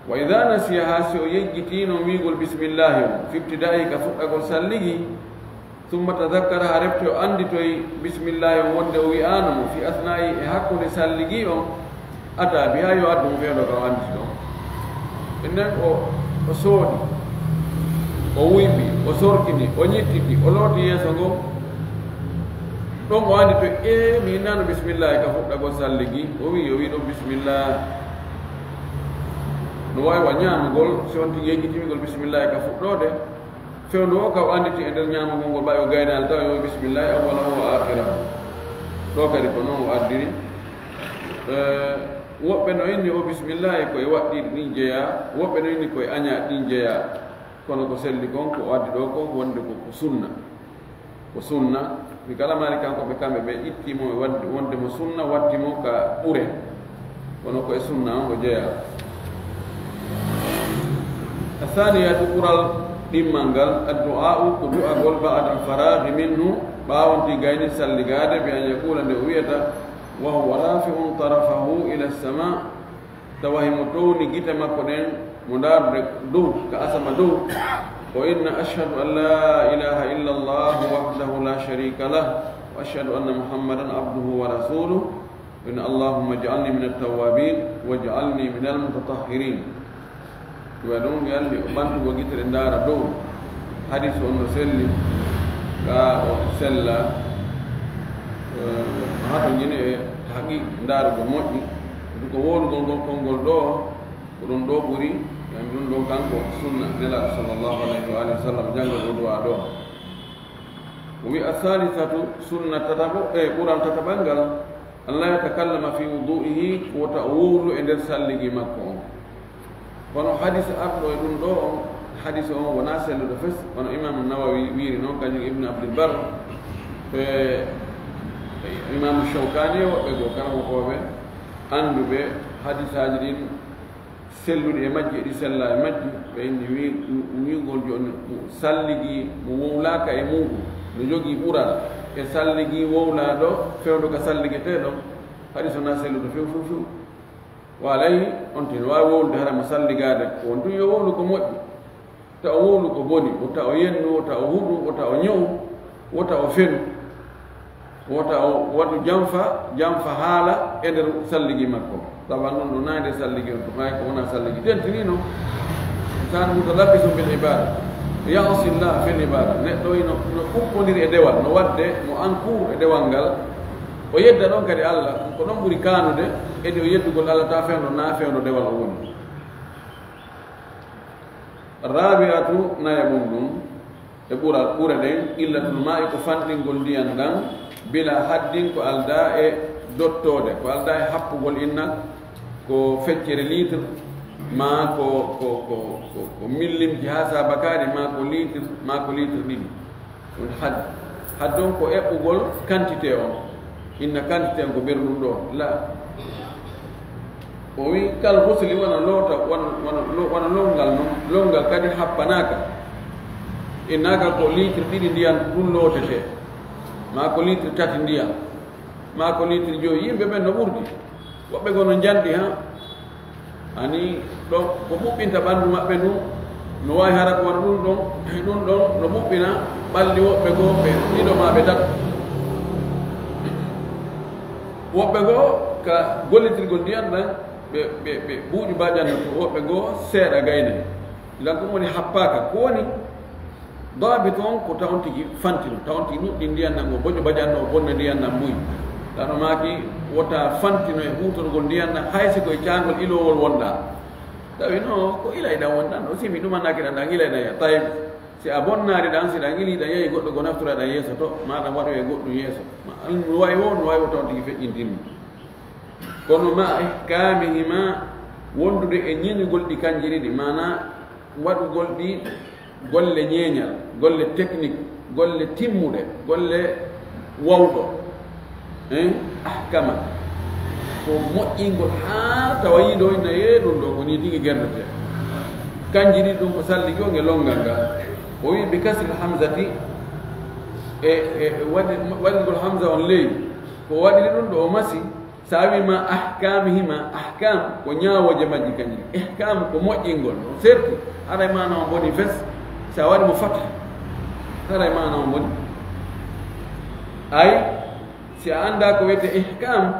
Wa idha nasiyaha, si o yejjiti non wi'ugol bismillah on, fi ibtida'i, ka fuɗɗagol salligi, thumma tadhakkara, haa refti o annditoy bismillah on wonde o wi'aano mo fi athna'i, e hakkunde salligi on, ata biha, yo addu mo fewndo ka o annditi ɗon. Innen o, o sooɗi, o wuyɓi, o sorkini, o ñittiti, o looti yeeso ngon. Ɗon o annditoy, e mi innano bismillah ka fuɗɗagol salligi, o wi'i, o wi'i ɗon bismillah. No waawi wa ñaamugol, si on tigi yejjitimigol bismillah ka fuɗɗoode, fewndo o ka o annditi e nder ñaamugol ngol, ɓay o gaynaali taw yo bismillah awwalahu wa akhirahu. Ɗo kadi ko non o addiri. Eh, woɓɓe no inni o bismillah ko e waɗɗiiɗi ɗin jeyaa, woɓɓe no inni ko e añaa ɗin jeyaa. Kono ko selli kon, ko o addi ɗo kon, wonde ko, ko sunna. Ko sunna. Mi kala maali kanko ɓe kamɓe ɓe itti mo e wadde, wonde mo sunna, watti mo ka ɓure. Kono ko e sunna on o jeyaa. Athaniyatu, ɓural ɗimmal ngal, addu'a'u, ko du'agol, ba'da al-faraghi minhu, ɓaawonti gayni salligaade, bi an yaqula, nde o wi'ata, wa huwa rafi'un tarafahu ila as-sama', tawa himo towni gite makko ɗen mo ndaarude dow, ka asama dow, o inna, ashhadu an la ilaha illa Allah wahdahu la sharika lah, wa ashhadu anna Muhammadan abduhu wa rasuluh, o inna, Allahumma ij'alni min at-tawwabin, waj'alni min al-mutatahhirin. Ɗum waɗi ɗum yalli o ɓantugo gite ɗe ndaara dow. Hadis on no selli, ka o sella, eh, hatonjini e haqiiqa ndaarugol moƴƴi. Ɗum ko wowlugol ngol konngol ɗo, ko ɗum ɗo ɓuri, yani ɗum ɗon kanko sunna Nelaaɗo sallallahu alayhi wa alihi wa sallam, janngol ɗo du'a ɗo. O wi, "As-salisatu", sunna tataɓo, e ɓural tataɓal ngal, "an la yatakallama fi wudu'ihi", wota o wowlu e nder salligi makko on. Kono hadis arɗo e ɗum ɗo on, hadis on wonaa selluɗo fes, kono Imaamu Nawawi wiiri noon, kañum Ibnu Abdul Bar, e Imaamu Shawkaani e woɓɓe goo karamokooɓe annduɓe hadisaaji ɗin, Selluɗi e majji e ɗi sellaa e majji, ɓe inni wi-, wi'ugol jooni mo salligi, mo wowlaaka e muuɗum, no jogii ɓural e salligi wowlaaɗo fewndo ka salligetee ɗon, haɗi so naa selluɗo few few few. Waalay, on tigi no waawi wowlude hara mo salligaade, ko on tun yo wowlu ko moƴƴi. Ta o wowlu ko boni, wota o yennu, wota o huɗu, wota o ño'u, wota o fenu, wota o waɗu janfa, janfa haala e nder salligi makko. Sabu non ɗo nayi nder salligi on, ɗum hay ko wona salligi. Tentini non, insan mutalabbisun bil ibada, ya'si Allah fil ibada. Neɗɗo ino, no ɓukkondiri e dewal, no waɗde mo en cours e dewal ngal. O yedda ɗon kadi Allah, ko ɗon ɓuri kaanude, edi o yeddugol Allah ta fewndo, na fewndo dewal o woni. Rabi'atu, nayaɓun ɗum, e ɓural, ɓure ɗen, qillatul ma'i, ko fanɗingol ndiyan ɗan, bila haddin, ko aldaa e dottoode, ko aldaa e happugol, inna ko feccere litre, maa ko, ko, ko, ko, ko millimji haa saabakaari, maa ko litre, maa ko litre ɗiɗi. Ɗum had-, haddon ko eɓɓugol quantité on. Inna quantité on ko ɓerɗum ɗo. La. O wi, kal husli, wona loota, wona, wona lo-, wona longal non. Longal kadi happanaaka. Innaaka ko litre ɗiɗi ndiyan ɗum lootetee. Maa ko litre tati ndiyan. Maa ko litre joyi. Yimɓe ɓen no ɓurdi. Woɓɓe goo no njanɗi, ha? Ani ɗo ko ɓuɓɓinta ɓanndu maɓɓe ndun, no waawi hara ko wona ɗun ɗon, ɗun ɗon no ɓuɓɓina ɓalli woɓɓe goo ɓe ɗiɗo maa ɓe tato. Woɓɓe goo ka gollitirgol ndiyan ɗan, ɓe, ɓe, ɓe buuɗi mbaƴanno to, woɓɓe goo seeɗa gayne. Ilan ko woni happaaka, ko woni? Daabit on ko tawon tigi fantino, tawon tigi nuɗɗi ndiyan nan, o boƴo baƴanno, o bonna ndiyan nan mbuy. Ɗano maaki wota fantino e huutorgol ndiyan nan, hay si ko e caangol ilowol wonɗaa. Tawi no ko ilay ɗan wonɗan, o simi ɗumanaki ɗan, ɗan ilay ɗan ya. Tawi si a bonnaari ɗan, si ɗan ili ɗan yahi goɗɗo go naftora ɗan yeeso to, ma ɗan waɗoye goɗɗum yeeso. Ma ɗum no wayi wo, no wayi wo tawon tigi feƴƴintini. Kono ma ihkamihima, wondude e ñeñugol ɗi kanji ɗiɗi, maana waɗugol ɗi golle ñeeñal, golle technique, golle timmuɗe, golle wawɗo. Hein? Ahkama. Ko moƴƴingol haa tawa yiɗo inna yee ɗum ɗo ko nii tigi gerdete. Kanji ɗiɗi ɗum ko salli yo nge longal ngal. O wi bi kasri hamzati, e, e, e waɗi, waɗigol hamza on ley. Ko waɗiri ɗum ɗo o masi, sa wi ma ahkamihima, ahkam ko ñaawooje majji kanji. Ihkam ko moƴƴingol. Serti, haray maana on boni fes, sa waɗi mo fatha. Haray maana on boni. Ay, si a anndaa ko wiyetee ihkam,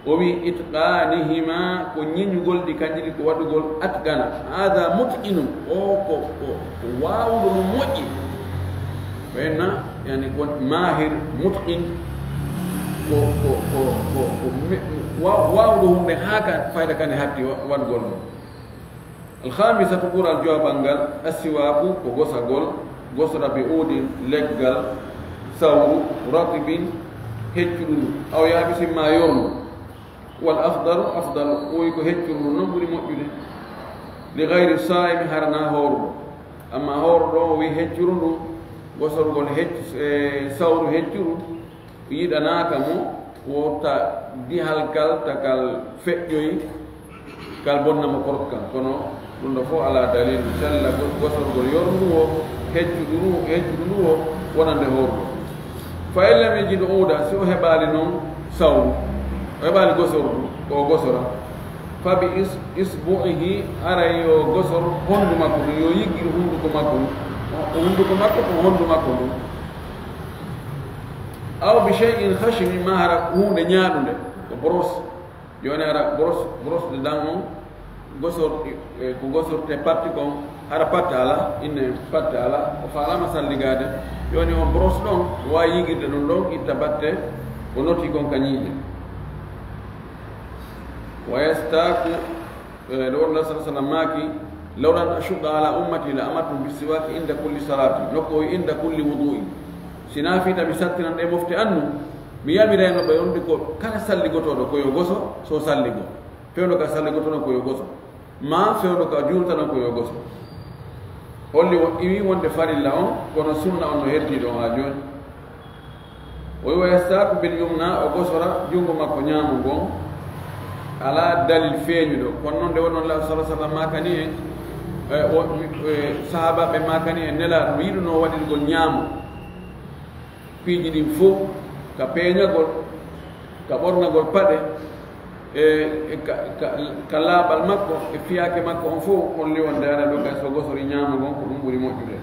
o wi itqanihima, ko ñeñugol ɗi kanji ɗi, ko waɗugol atqana. Hada mutqinun, o ko, ko, ko waawuɗo ɗum moƴƴi. Ɓenna, yani, kon mahir, mutqin, ko, ko, ko, ko, ko me-, wa-, waawuɗo hunde haa ka fayda kane hatti wa-, waɗugol ɗum. Alkhamisatu, ɓural jowaɓal ngal, assiwaaku, ko gosagol, gosora bi uudin, leggal, sawru, ratibin, heccuɗundu, aw yaabisin, ma yorndu. Wal afdalu, afdal, o wi ko heccuru ndu non ɓuri moƴƴude. Li gayri saa'imi, hara naa hooruɗo. Amma hooruɗo o wi heccuru ndu, gosorgol hecc-, e, sawru heccuru, yiɗanaaka mo, wota dihal kal takal feƴƴoy, kal bonna mo korkal. Kono ɗum ɗo fof alaa dalil, sella go-, gosorgol yorndu o, heccuɗu ndu, heccuɗu ndu o, wonande hooruɗo. Fa in lam yajid uuda, si o heɓaali noon sawru, o heɓaali gosordu, ko o gosora. Fa bi is-, isbu'ihi, haray yo gosor honndu makko ndun, yo yiggir hunnduko makko ndun. O, hunnduko makko ko honndu makko ndun. Aw bi shay'in khashini, ma hara huunde ñaaɗunde, ko brosse. Jooni hara brosse, brosse de dents on, gosor-, e, ko gosorte parti kon, hara patte alaa, inne patte alaa, o faalaama salligaade. Jooni on brosse ɗon, waawi yigirde ɗum ɗon, itta batte ko noti kon ka ñiiƴe. Wa yastaaku, e, ɗo wonno sallallahu alaihi wasallam maaki, "Law an ashudda ala ummati la amartuhum bis siwaki inda kulli salati." Nokku o inda kulli wudu'in. Si naa fii ta mi sattinan ɗe mofte annu, mi yamirayno ɓe wonde ko kala salligotooɗo ko yo goso, so salligo. Fewndo ka salligotooɗo ko yo goso. Ma fewndo ka juultano ko yo goso. Holli o iwi wonde farilla on, kono sunna on no heddi ɗon haa jooni. O wi'a yastaaku bil yumna, o gosora junngo makko ñaamo ngon. Alaa dalil feeñuɗo. Kono noon, nde wonnoon, Laaɗo sallallahu alaihi wasallam maakani en, e, o, e, sahaabaaɓe maakani en, Nelaaɗo no yiɗunoo waɗirgol ñaamo piiji ɗin fof, ka peeñagol, ka ɓornagol paɗe, e, e ka, ka, ka laaɓal makko, e fiyaake makko on fof, on liwonde ara ɗo kay so gosori ñaamo ngon, ko ɗum ɓuri moƴƴude.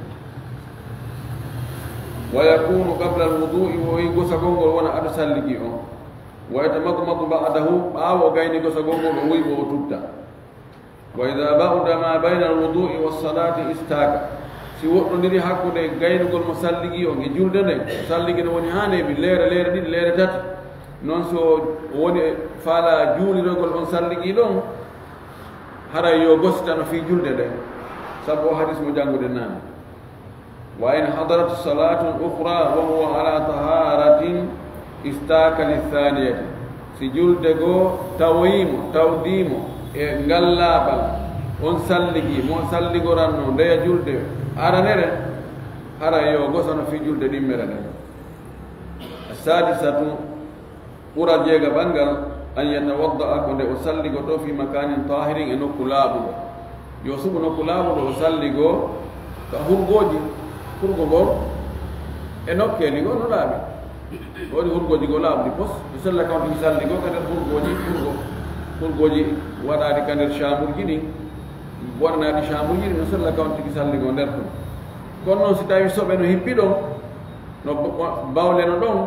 Wa yakunu qabla al-wudu'i, o yi gosagol ngol wona ado salligi on. Wa yatamadmadu ba'dahu, ɓaawo o gayni gosagol ngol, o wuy o tutta. Wa idha ba'uda ma bayna al-wudu'i was-salati istaka. Si woɗɗondiri hakkunde gaynugol mo salligi on e julde nden, salligi no woni haa neeɓi leere, leere ɗiɗi, leere tati. Non so woni faala juulirogol on salligi ɗon, haray yo gositano fii julde nden. Sabu o hadis mo jannguɗen naane. Wa in hadarat salatun ukhra wa huwa ala taharatin istaka lithaniyati. Si julde goo tawoyimo, tawdimo e ngal laaɓal, on salligi mo salligoranno ndeya julde aranere, hara yo gosano fii julde ɗimmere nden. Sadisatu, ɓural jeegaɓal ngal, an yatawadda'a, ko nde o salligoto fi makanin tahirin, e nokku laaɓuɗo. Yo suɓu nokku laaɓuɗo, o salligo ka hurgooji, hurgo ngoo e nokkeeli ngoo no laaɓi. Ko waɗi hurgooji goo laaɓuɗi pos, o sella kawtiki salligo ka nder hurgooji, hurgo, hurgooji waɗaaɗi ka nder chambre ji ɗin, waɗanaaɗi chambre ji ɗin, no sella kawtiki salligo nder ton. Kono noon, si tawii soɓe no hippi ɗon, no ba-, bawle no ɗon,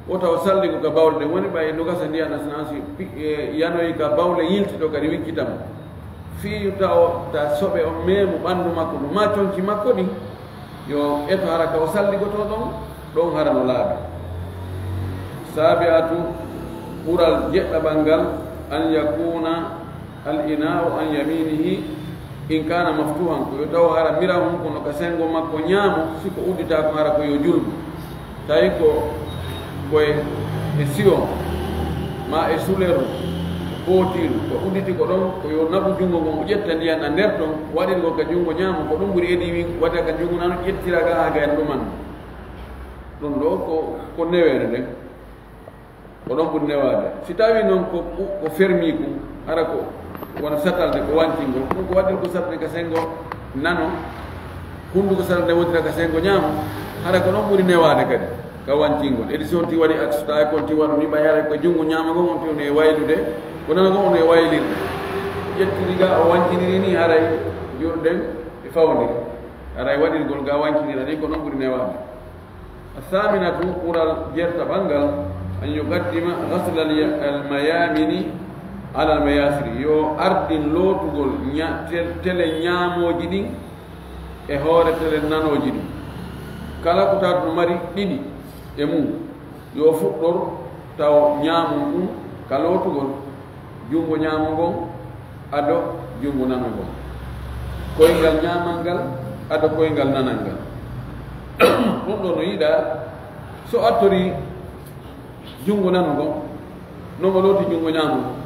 wota o salligo ka bawle ɗen. Woni ɓay no gasa ndiyan asnansi pi-, e, yanoyi ka bawle yilti ɗo kadi wiccita mo. Fii taw ta soɓe on meemu ɓanndu makko ɗum, maa conci makko ɗin, yo eto hara ka o salligotoo ɗon, ɗon hara no laaɓi. Sabi'atu, ɓural jeɗɗaɓal ngal, an yakuna al ina'u an yaminihi in kana maftuhan, ko yo taw hara miraw on kono ka sengo makko ñaamo, si ko udditaako hara ko yo julbu. Tawi ko, ko e, e siwo, ma e suleru, bootiiru, ko udditi ko ɗon, ko yo naɓu junngo ngon, o ƴetta ndiyan a nder ton, waɗirgol ka junngo ñaamo, ko ɗum ɓuri edi win, waɗa ka junngo nano, ƴettira ka haa gayna ɗuman. Ɗum ɗo ko, ko neweere nden. Ko ɗon ɓuri newaade. Si tawii noon ko, ko fermi kun, hara ko wona satalde, ko wancingol, ɗum ko waɗirgol satalde ka sengo nano, hunnduko satalde wontira ka sengo ñaamo, hara ko ɗon ɓuri newaade kadi ka wancingol. Edi si on ti waɗi aksida, e kon ti waɗu ni, ɓay hara ko junngo ñaamo ngon on ti on e waylude, ko nano ngon on e waylirde. Ƴettiri ga o wanciniri ni, haray jurden e fawndiri. Haray waɗirgol ga wancinira ni, ko ɗon ɓuri newaade. Athaminatu, ɓural jeertaɓal ngal, an yuqaddima ghasla al-, al-mayamini ala al-mayasiri. Yo ardin lootugol ña-, tel-, tele ñaamooji ɗin e hoore tele nanooji ɗin. Kala ko tawata no mari ɗiɗi e mum, yo fuɗɗor taw ñaamon ɗum ka lootugol junngo ñaamo ngon ado junngo nano ngon, koyngal ñaamal ngal ado koyngal nanal ngal. Ɗum ɗo no yiɗaa, so attori junngo nano ngon, no mo looti junngo ñaamo ngon,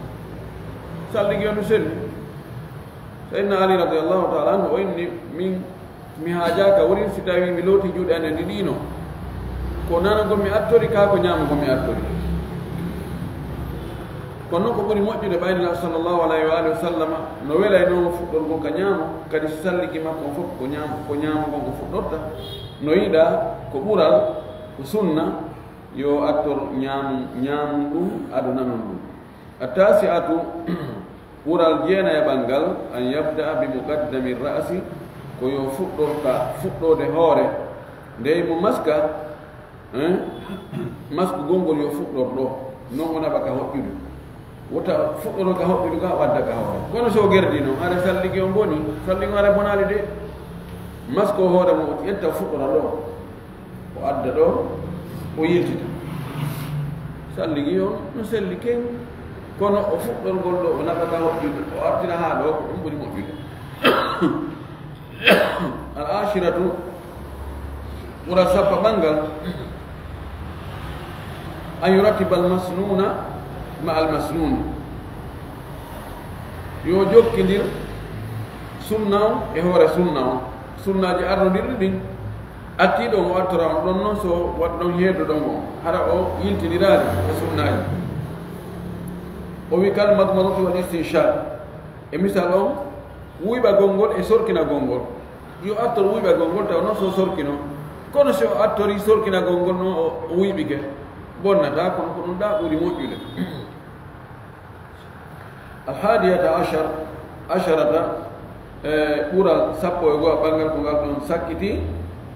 salligi on no selli. Sayyidina Ali radiyallahu ta'ala anhu o inni, min Mi haajaaka wurin si tawii mi looti juuɗe an ɗe ɗiɗi no. Ko nano ngon mi attori, kaa ko ñaamo ngon mi attori. Kono noon ko ɓuri moƴƴude, ɓay Nulaaɗo sallallahu alayhi wa alihi wa sallama no welaynoo mo fuɗɗorgol ka ñaamo, kadi salligi makko on fof ko ñaamo, ko ñaamo ngon o fuɗɗorta. No yiɗaa, ko ɓural, ko sunna, yo attor ñaamum, ñaamum ɗum, ado nanon ɗum. At-tasi'atu, ɓural jeenayaɓal ngal, an yabda'a bi muqaddami ra'si, ko yo fuɗɗor ka fuɗɗoode hoore, ndey mo maska, hein? Maskugol ngol yo fuɗɗor ɗo, non o naɓa ka hoƴƴudu. Wota fuɗɗoro ka hoƴƴudu ka, o adda ka hoore. Kono so o gerdi non, hara salligi on boni, salligi on hara bonaali de. Masko hoore mo, o ƴetta o fuɗɗora ɗo. O adda ɗo, o yiltita. Salligi on no selli ken, kono o fuɗɗorgol ɗo, o naɓata hoƴƴude, o artira haa ɗo, ko ɗum ɓuri moƴƴude. Al ashiratu, ɓural sappaɓal ngal, an yurattiba al masnuna ma al masnun. Yo jokkindir sunna on e hoore sunna on. Sunnaaji arnondirɗi ɗin, attii ɗon o artora on ɗon non so waɗa ɗon heedo ɗon on. Hara o yiltindiraali e sunnaaji. O wi: "Kal madmadatu wal istinshaq." E misal on, wuyɓagol ngol e sorkinagol ngol. Yo attor wuyɓagol ngol taw non so sorkino. Kono si o attori sorkinagol ngol non o wuyɓike, bonnata, kono ko ɗum ɗa ɓuri moƴƴude. Al hadiyata ashar, asharata, e ɓural sappo e go'o ɓanngal ko ngal ɗon sakkiti,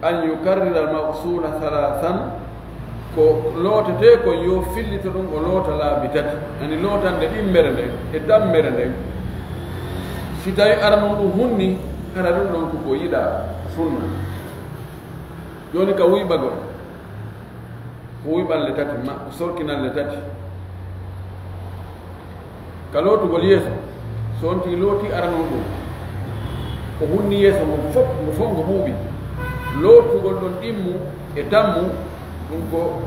an yukarrira al maghsula thalathan, ko lootetee kon yo fillito ɗum o loota laabi tati. Ani lootande ɗimmere nden e tammere nden, si tawi aranun ɗum hunni, hara ɗum ɗon ko ko yiɗa sunna. Jooni ka wuyɓagol, ko wuyɓalle tati, ma ko sorkinalle tati. Ka lootugol yeeso, so on tigi looti aranun ɗum, o hunni yeeso ngon fof, ngo fof ngo ɓuuɓi. Lootugol ɗon ɗimmu e tammu, ɗum ko,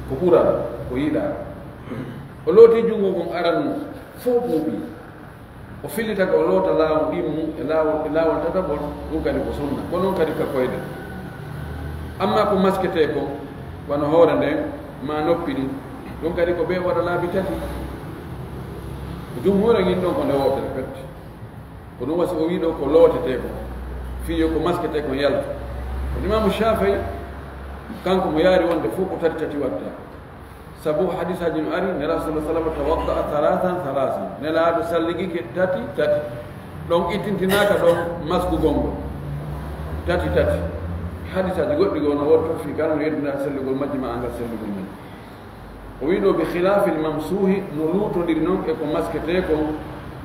ko ɓural, ko yiɗa. O looti junngo ngon aranun, fof ɓuuɓi. O fillita ko o loota laawol ɗimmu e laawol, e laawol tataɓol, ɗum kadi ko sunna. Ko noon kadi ka koyɗe. Amma ko masketee kon, wano hoore nden, ma noppi ɗin, ɗum kadi ko ɓe waɗa laabi tati. Ko jumhuur en ɗon ko nde wootere pet. Ko ɗum wasi o wii ɗo ko lootetee kon. Fii yo ko masketee kon yalta. Kono Imaamu Shaafi'i, kanko mo yaari wonde fof ko tati tati watta. Sabu hadisaaji no ari, Nelaaɗo sallallahu alaihi wasallam tawadda'a thalathan thalathan. Nelaaɗo salligike tati tati. Ɗon ittintinaaka ɗon maskugol ngol. Tati tati. Hadisaaji goɗɗi goo no woodi toon fii kala no yeddinaa sellugol majji ma anngal sellugol mum. O wii ɗo bi khilaafil mamsuuhi, no luutondiri non e ko masketee kon,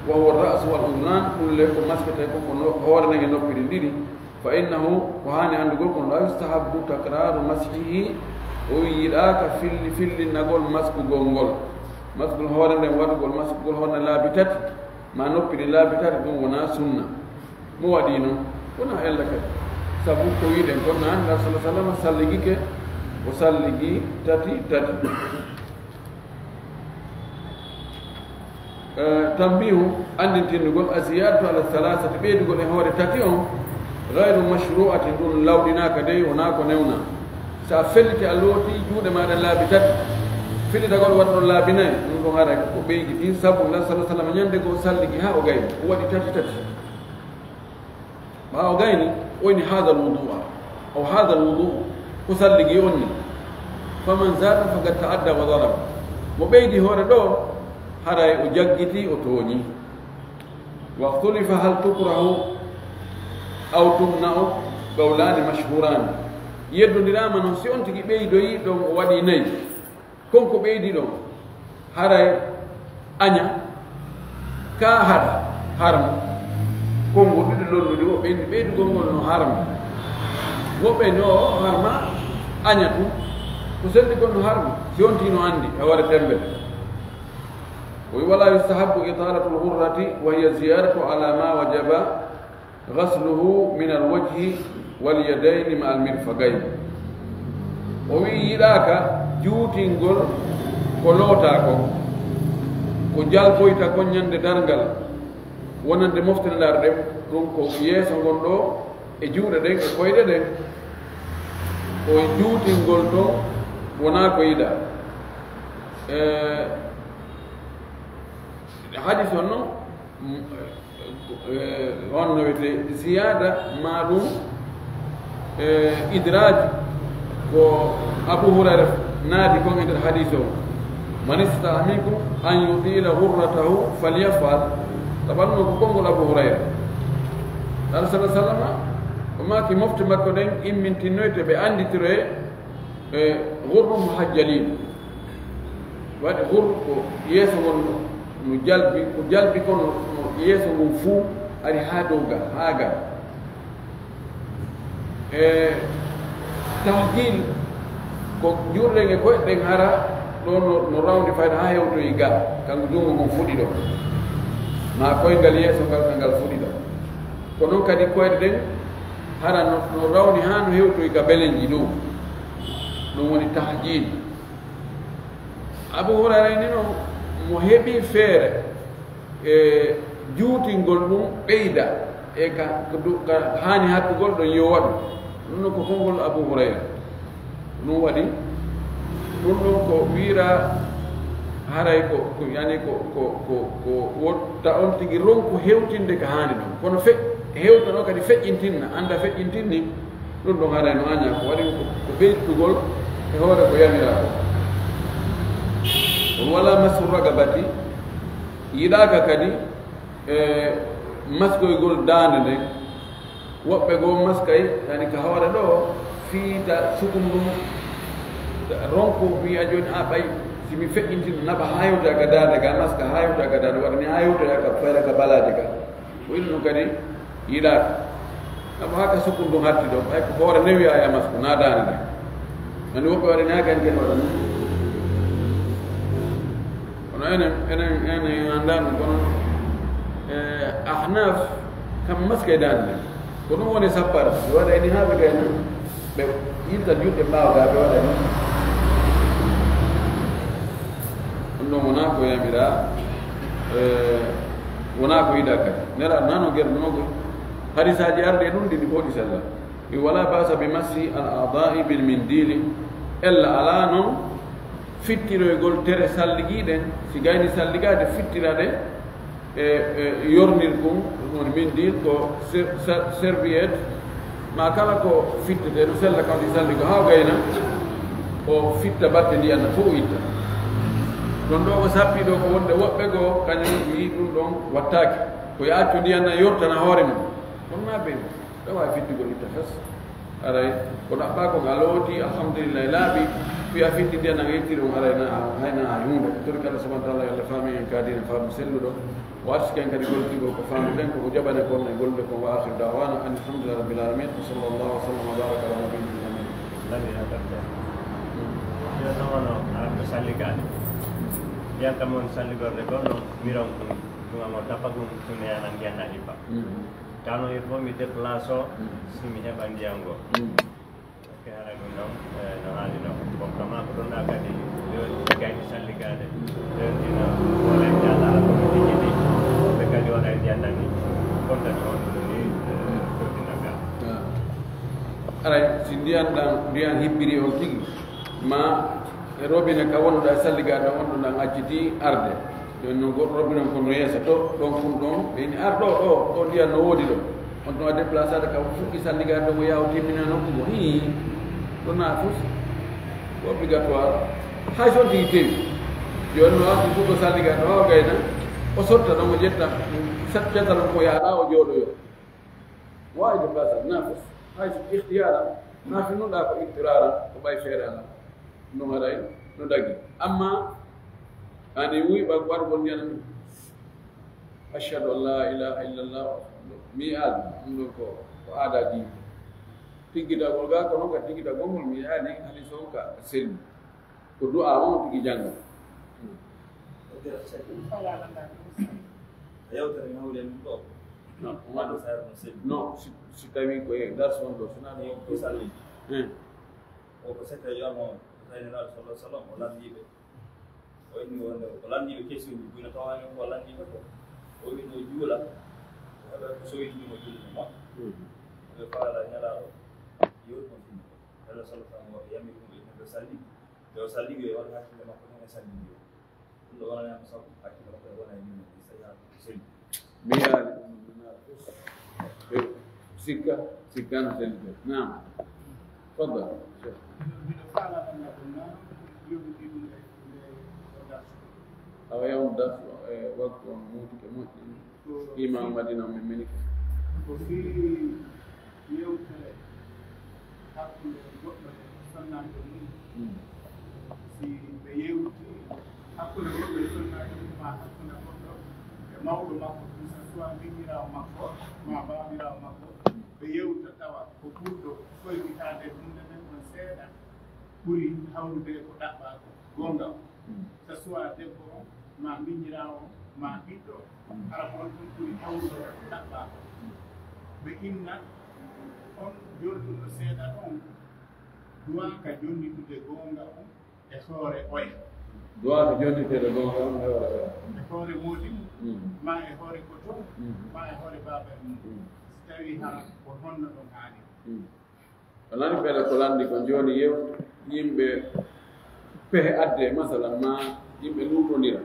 wa huwa ra'su wal udunaan, ɗum le ko masketee kon ko no-, hoore nden e noppi ɗin ɗiɗi. Fa innahu, ko haani anndugol kon, la yustahabbu takraaru mashihi, o wi yiɗaaka filli-, fillinnagol maskugol ngol. Maskugol hoore nden, waɗugol maskugol hoore nden laabi tati, ma noppi ɗin laabi tati, ɗum wonaa sunna. Mo waɗi non, wonaa ella kadi. Sabu ko wiɗen kon, Nelaaɗo sallallahu alaihi wasallam salligike, o salligi tati tati. Eh, tanbihu, anndintindugol, az-ziyadatu ala thalathati, ɓeydugol e hoore tati on, ghayru mashru'atin, ɗum lawɗinaaka dey, wonaa ko newnaa. Sa felliti a looti juuɗe maaɗa laabi tati, fillitagol waɗɗon laabi nayi, ɗum ɗon haray ko ɓeyditi, sabu Nelaaɗo sallallahu alaihi wasallam ñande goo salligi haa o gayni, o waɗi tati tati. Ɓaawo gayni, o inni: "Haadal wudu'a, aw haadal wudu'u", ko salligi on ni. "Faman zaada faqad ta'adda wa zalama." Mo ɓeydi hoore ɗo, haray o jaggiti, o tooñi. Wa ikhtulifa hal tukrahu aw tumna'u, qawlaani mashhuuraani. Yeddondiraama non, si on tigi ɓeydoyi ɗon, o waɗi nayi. Kon ko ɓeydi ɗon, haray aña, kaa haɗa, harma. Konngol ɗiɗi lolluɗi, woɓɓe inni ɓeydugol ngol no harma. Woɓɓe inni o harma aña tun. Ko selli kon no harma, si on tigi no anndi, e hoore tembe. O wi: "Wala yustahabbu italatul ghurrati, wa hiya ziyadatu ala ma wajaba ghasluhu min al-wajhi wal yadayni ma al-mirfaqayn." O wi yiɗaaka juutingol ko lootaa kon, ko jalboyta kon ñande darngal, wonande mofte ndarɗe, ɗum ko yeeso ngon ɗo, e juuɗe ɗen, e koyɗe ɗen. O juutingol ton wonaa ko yiɗaa. E, hadis on non, Mm, eh, on no wiyetee ziyaada, maa ɗum, eh, idraaj, ko Abu Hurayra naati kon e nder hadiis o: "Man istata'a minkum an yutila ghurratahu falyaf'al." Tawanno ko konngol Abu Hurayra. Nelaaɗo sallallahu alaihi wasallam, o maaki mofte makko ɗen immintinnoyte, ɓe annditoroye, eh, ghurru muhajjalin. Waɗi ghurr ko yeeso ngon no, no jalbi, ko jalbi kon no, no yeeso ngon fuu ari haa dow ga, haa ga. E tahjil ko juuɗe ɗen e koyɗe ɗen hara ɗo no, no rawndi fayda haa hewtoyi ga, kanko junngo ngon fuɗi ɗo. Ma koyngal yeeso ngal, kangal fuɗi ɗo. Ko non kadi koyɗe ɗen hara no, no rawndi haa no hewtoyi ga belenji dow. Ɗum woni tahjil. Abu Hurayra ni no mo heɓi feere e juutingol ɗum ɓeyda e ka, ka du-, ka haani hattugol ɗon yo waɗu. Ɗum no ko konngol Abu Hurayra. Ɗum waɗi, ɗum ɗon ko wiira Haray ko, ko, yani ko, ko, ko, ko wotta on tigi ronku hewtinde ka haani ɗon. Kono fe-, hewta ɗon kadi feƴƴintinna, annda feƴƴintinni, ɗum ɗon haray no aña ko waɗi ko, ko ɓeytugol e hoore ko yamiraa ko. Wala masu ragabati, yiɗaaka kadi, e maskoygol daande nden. Woɓɓe goo maskay, yani ka hoore ɗo, fiita sukun ndun, ronku, wi'a jooni, a ɓay, si mi feƴƴintino naɓa haa yewtoya ka daande ga, maska haa yewtoya ka daande, waɗa ni haa yewtoya ka fayra ka balaaje ga. Ko iri ɗum kadi yiɗaaka. Sabu haka sukun ndun hatti ɗo, ɓay ko hoore newiya ya masku, na daande nde. Ani woɓɓe waɗani haka en ken waɗa ni. Kono enen, enen, enen en anndaa ɗum, kono, eh, Ahnaf kam maskay daande nde. Ko ɗum woni sappara. Ɓe waɗa ni haa ɓe gayna. Ɓe yilta juuɗe ɓaawo ga ɓe waɗa ni. Ɗum ɗon wonaa ko yamiraa, eh, wonaa ko yiɗaa kadi. Nelaaɗo nano gerɗo noon ko hadisaaji arde e ɗum ɗiɗi fof ɗi sella. Wi wala basa bi massi al a'dha'i bil mindili. Ella alaa noon fittiroygol tere salligiiɗen, si gayni salligaade fittiraɗe e, e yornir kun, ɗum woni mindil ko ser-, ser-, serviette, ma kala ko fittete no sella kam ɗi salligo haa gayna o fitta batte ndiyan na fof o itta. Ɗon ɗo ko sappi ɗo ko wonde woɓɓe goo kañum yii ɗum ɗon wattaaki. Ko ya accu ndiyan na yortana hoore mum. Kono na ɓe ɗo waawi fittugol itta fes. Aray, ko ɗaɓɓaa kon a looti, alhamdulillahi, laaɓi, fiya fitti ndiyan nan yettiri on, aray na, hay na a huunde. Tori kala subhanahu wa ta'ala, yo Allah faami en ka diina faamu selluɗo. O arsuki en kadi gollitingol ko faami ɗen, ko ko jaɓane kon e gollude kon. Wa akhiru da'wana anil hamdulillahi rabbil alamin. Wa sallallahu wa sallam wa baraka ala nabiyyina Muhammad. Lami a ɗaɓɓe. Yo tawano a ɗaɓɓe salligaade. Ndiyan kam on salligorde goo no miron ɗum, ɗum amo tappa ɗum, ɗum e anan ndiyan na hippa. Kano il faut mi déplace o, si mi heɓa ndiyan goo. Parce que haray ɗum ɗon, eh, no haali ɗon. Bon, kama ko ɗon ɗa kadi, yo gayni salligaade. Ɗon dina, wala e ndiyan ala ko mi tigi ɗi. Ɓe kadi wala e ndiyan nani. Kon kadi on ɗum ni, eh, ɗo dina ga. Aray, si ndiyan ɗan, ndiyan hibbiri on tigi, ma e robinet ka wonɗa e salligaade on ɗon ɗan acciti arde. Jooni noon goɗɗo robbi noon kono yeeso to, ɗon kun ɗon, ɓe ini ar ɗo, ɗo, ɗo ndiyan no woodi ɗo. On ɗon a déplacade ka fuɗɗi salligaade ɗo mo yaw timmina nokku go. Hii, ɗo na fus, ko obligatoire. Hay so on tigi tewi. Jooni no arti fuɗɗo salligaade ɗo, o gayna, o sotta ɗon, o ƴetta, sat-, ƴetta ɗon ko yaaɗa, o jooɗoyo. Waawi déplacade, na fus, hay so ikhtiyara, na fi nun ɗa ko ittirara, ko ɓay feere ala. No haray, no dagi. Amma, ani wuy ɓa waɗugol ndiyan, ashhadu an la ilaha illallah, mi aadi, ɗum ɗon ko, ko aada diine. Tiggitagol ga, kono ka tiggitagol ngol, mi aadi, hali son ka selli. Ko du'a on tigi jannga. A yewtere mi hawri e mum ɗo. Non, Maɗo sayar no selli. Non, si, si tawi ko e darsu on ɗo, so na ɗo. Ko salli. Eh. O ko sette yo mo, tawi Nelaaɗo sallallahu alaihi wasallam, o lanndii ɓe. O inni wonde, o lanndii ɓe question ji, buy no tawaani ko o lanndii ɓe ko. O wi no juula, o heɓa ko sowi ɗum o juula mo. Mhm. Ɓe faala Nelaaɗo, yewti mo finno. Nelaaɗo sallallahu alaihi wasallam, o yami ɗum, o inni ɓe salli. Nde o salli, ɓe waɗi hakkille makko ɗum e salli. Ɗum ɗo wonani am sabu hakkille makko e wona e min, mi saña ko selli. Mi yaali ɗum, mi naali fof. E sikka, sikka no selli ɗum. Naam. Fadal, Cheikh. Miɗo faala ɗum na ɗum na, yewtidi ɗum e, e, e darsu. Awa yaw darsu, e, waktu on muutike moƴƴi. Ko Imam Madina on min mini. Ko fii yewtere hakkunde goɗɗo e sonnaajo mum. Mm. Si ɓe yewti hakkunde goɗɗo e sonnaajo mum, ma hakkunde goɗɗo e mawɗo makko, que ce soit miñiraawo makko, ma baabiraawo makko, ɓe yewta tawa ko ɓurɗo foykitaade ɗum, nden on seeɗa ɓuri hawrude e ko ɗaɓɓaa ko. Goonga. Mm. Que ce soit debbo on, ma miñiraawo on, ma ɓiɗɗo on, mm, hara ko on ɗum ɓuri hawrude ɗaɓɓaa ko. Mm. Ɓe inna on jolɗuɗo seeɗa on, duwaaka jonnitude goonga on e hoore oya. Duwaaka jonnitude goonga on e hoore oya. E hoore moodi mum, mm, ma e hoore goto mum, mm, ma e hoore baaba mum. Mm. Si tawii hara ko honno ɗon haaniri. Mm. O nani fele ko lanndi kon. Jooni yew yimɓe pehe adde, masalan, ma yimɓe luutondira.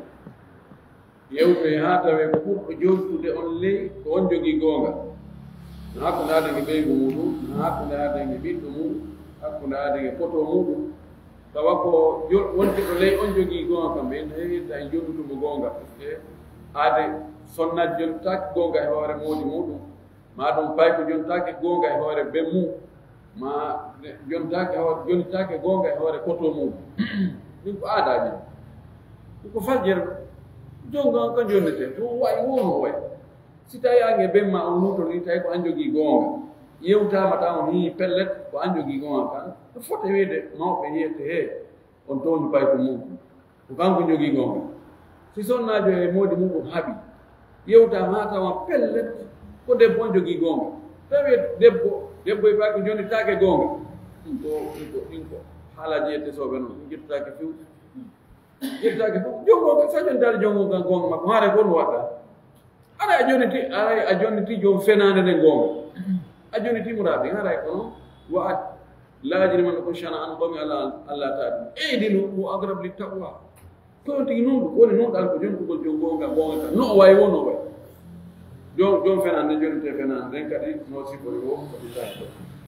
Yewtoy haa tawee ko ɓurɗo joltude on ley ko on jogii goonga. No hakkunde aadenge ɓeyngu muuɗum, no hakkunde aadenge ɓiɗɗo muuɗum, hakkunde aadenge poto muuɗum. Tawa ko jo-, wonɓe ɗo ley on jogii goonga kam, ɓe ne heewirta e jonndude mo goonga. Parce que aade sonnaajo jontaaki goonga e hoore moodi muuɗum. Ma ɗum pay ko jontaake goonga e hoore ben mum, ma jontaake hoore, jontaake goonga e hoore koto mum. Ɗum ko aadaaji. Ɗum ko fajjere. Jonga on ko jonnete. Ɗum wayi wono wayi. Si tawi an e ben ma on luuto ni, tawi ko an jogii goonga. Yewtaama taw on hii pellet ko an jogii goonga kan. Ko foti wiide mawɓe yiyete he. On tooñi payko mum. Ko kanko jogii goonga. Si sonnaajo e moodi muɗum haɓi, yewta ma tawa pellet ko debbo on jogii goonga. Tawi debbo, debbo e ɓaaki jonnitaake goonga. Ɗum ko, ɗum ko, ɗum ko haalaaji e tesooɓe noon, ɗum ƴettitaake few. Ƴettitaake few. Jonngo, sa jonnitaade jonngo kan goonga makko, haare ko ɗum waɗɗa. Aray a jonniti, aray a jonniti joom fenaande nden goonga. A jonniti muraabi, haray kono wa a laajiri man ko shana'an qawmi ala, alla ta'dilu. I'dilu huwa aqrabu lit taqwa. Ko on tigi non, ko woni non dal ko jontugol joom goonga, goonga kan. No o wayi wo, no wayi. Joom, joom fenaande nden jonnite fenaande nden kadi no sifori wo, ko ɗi tawi.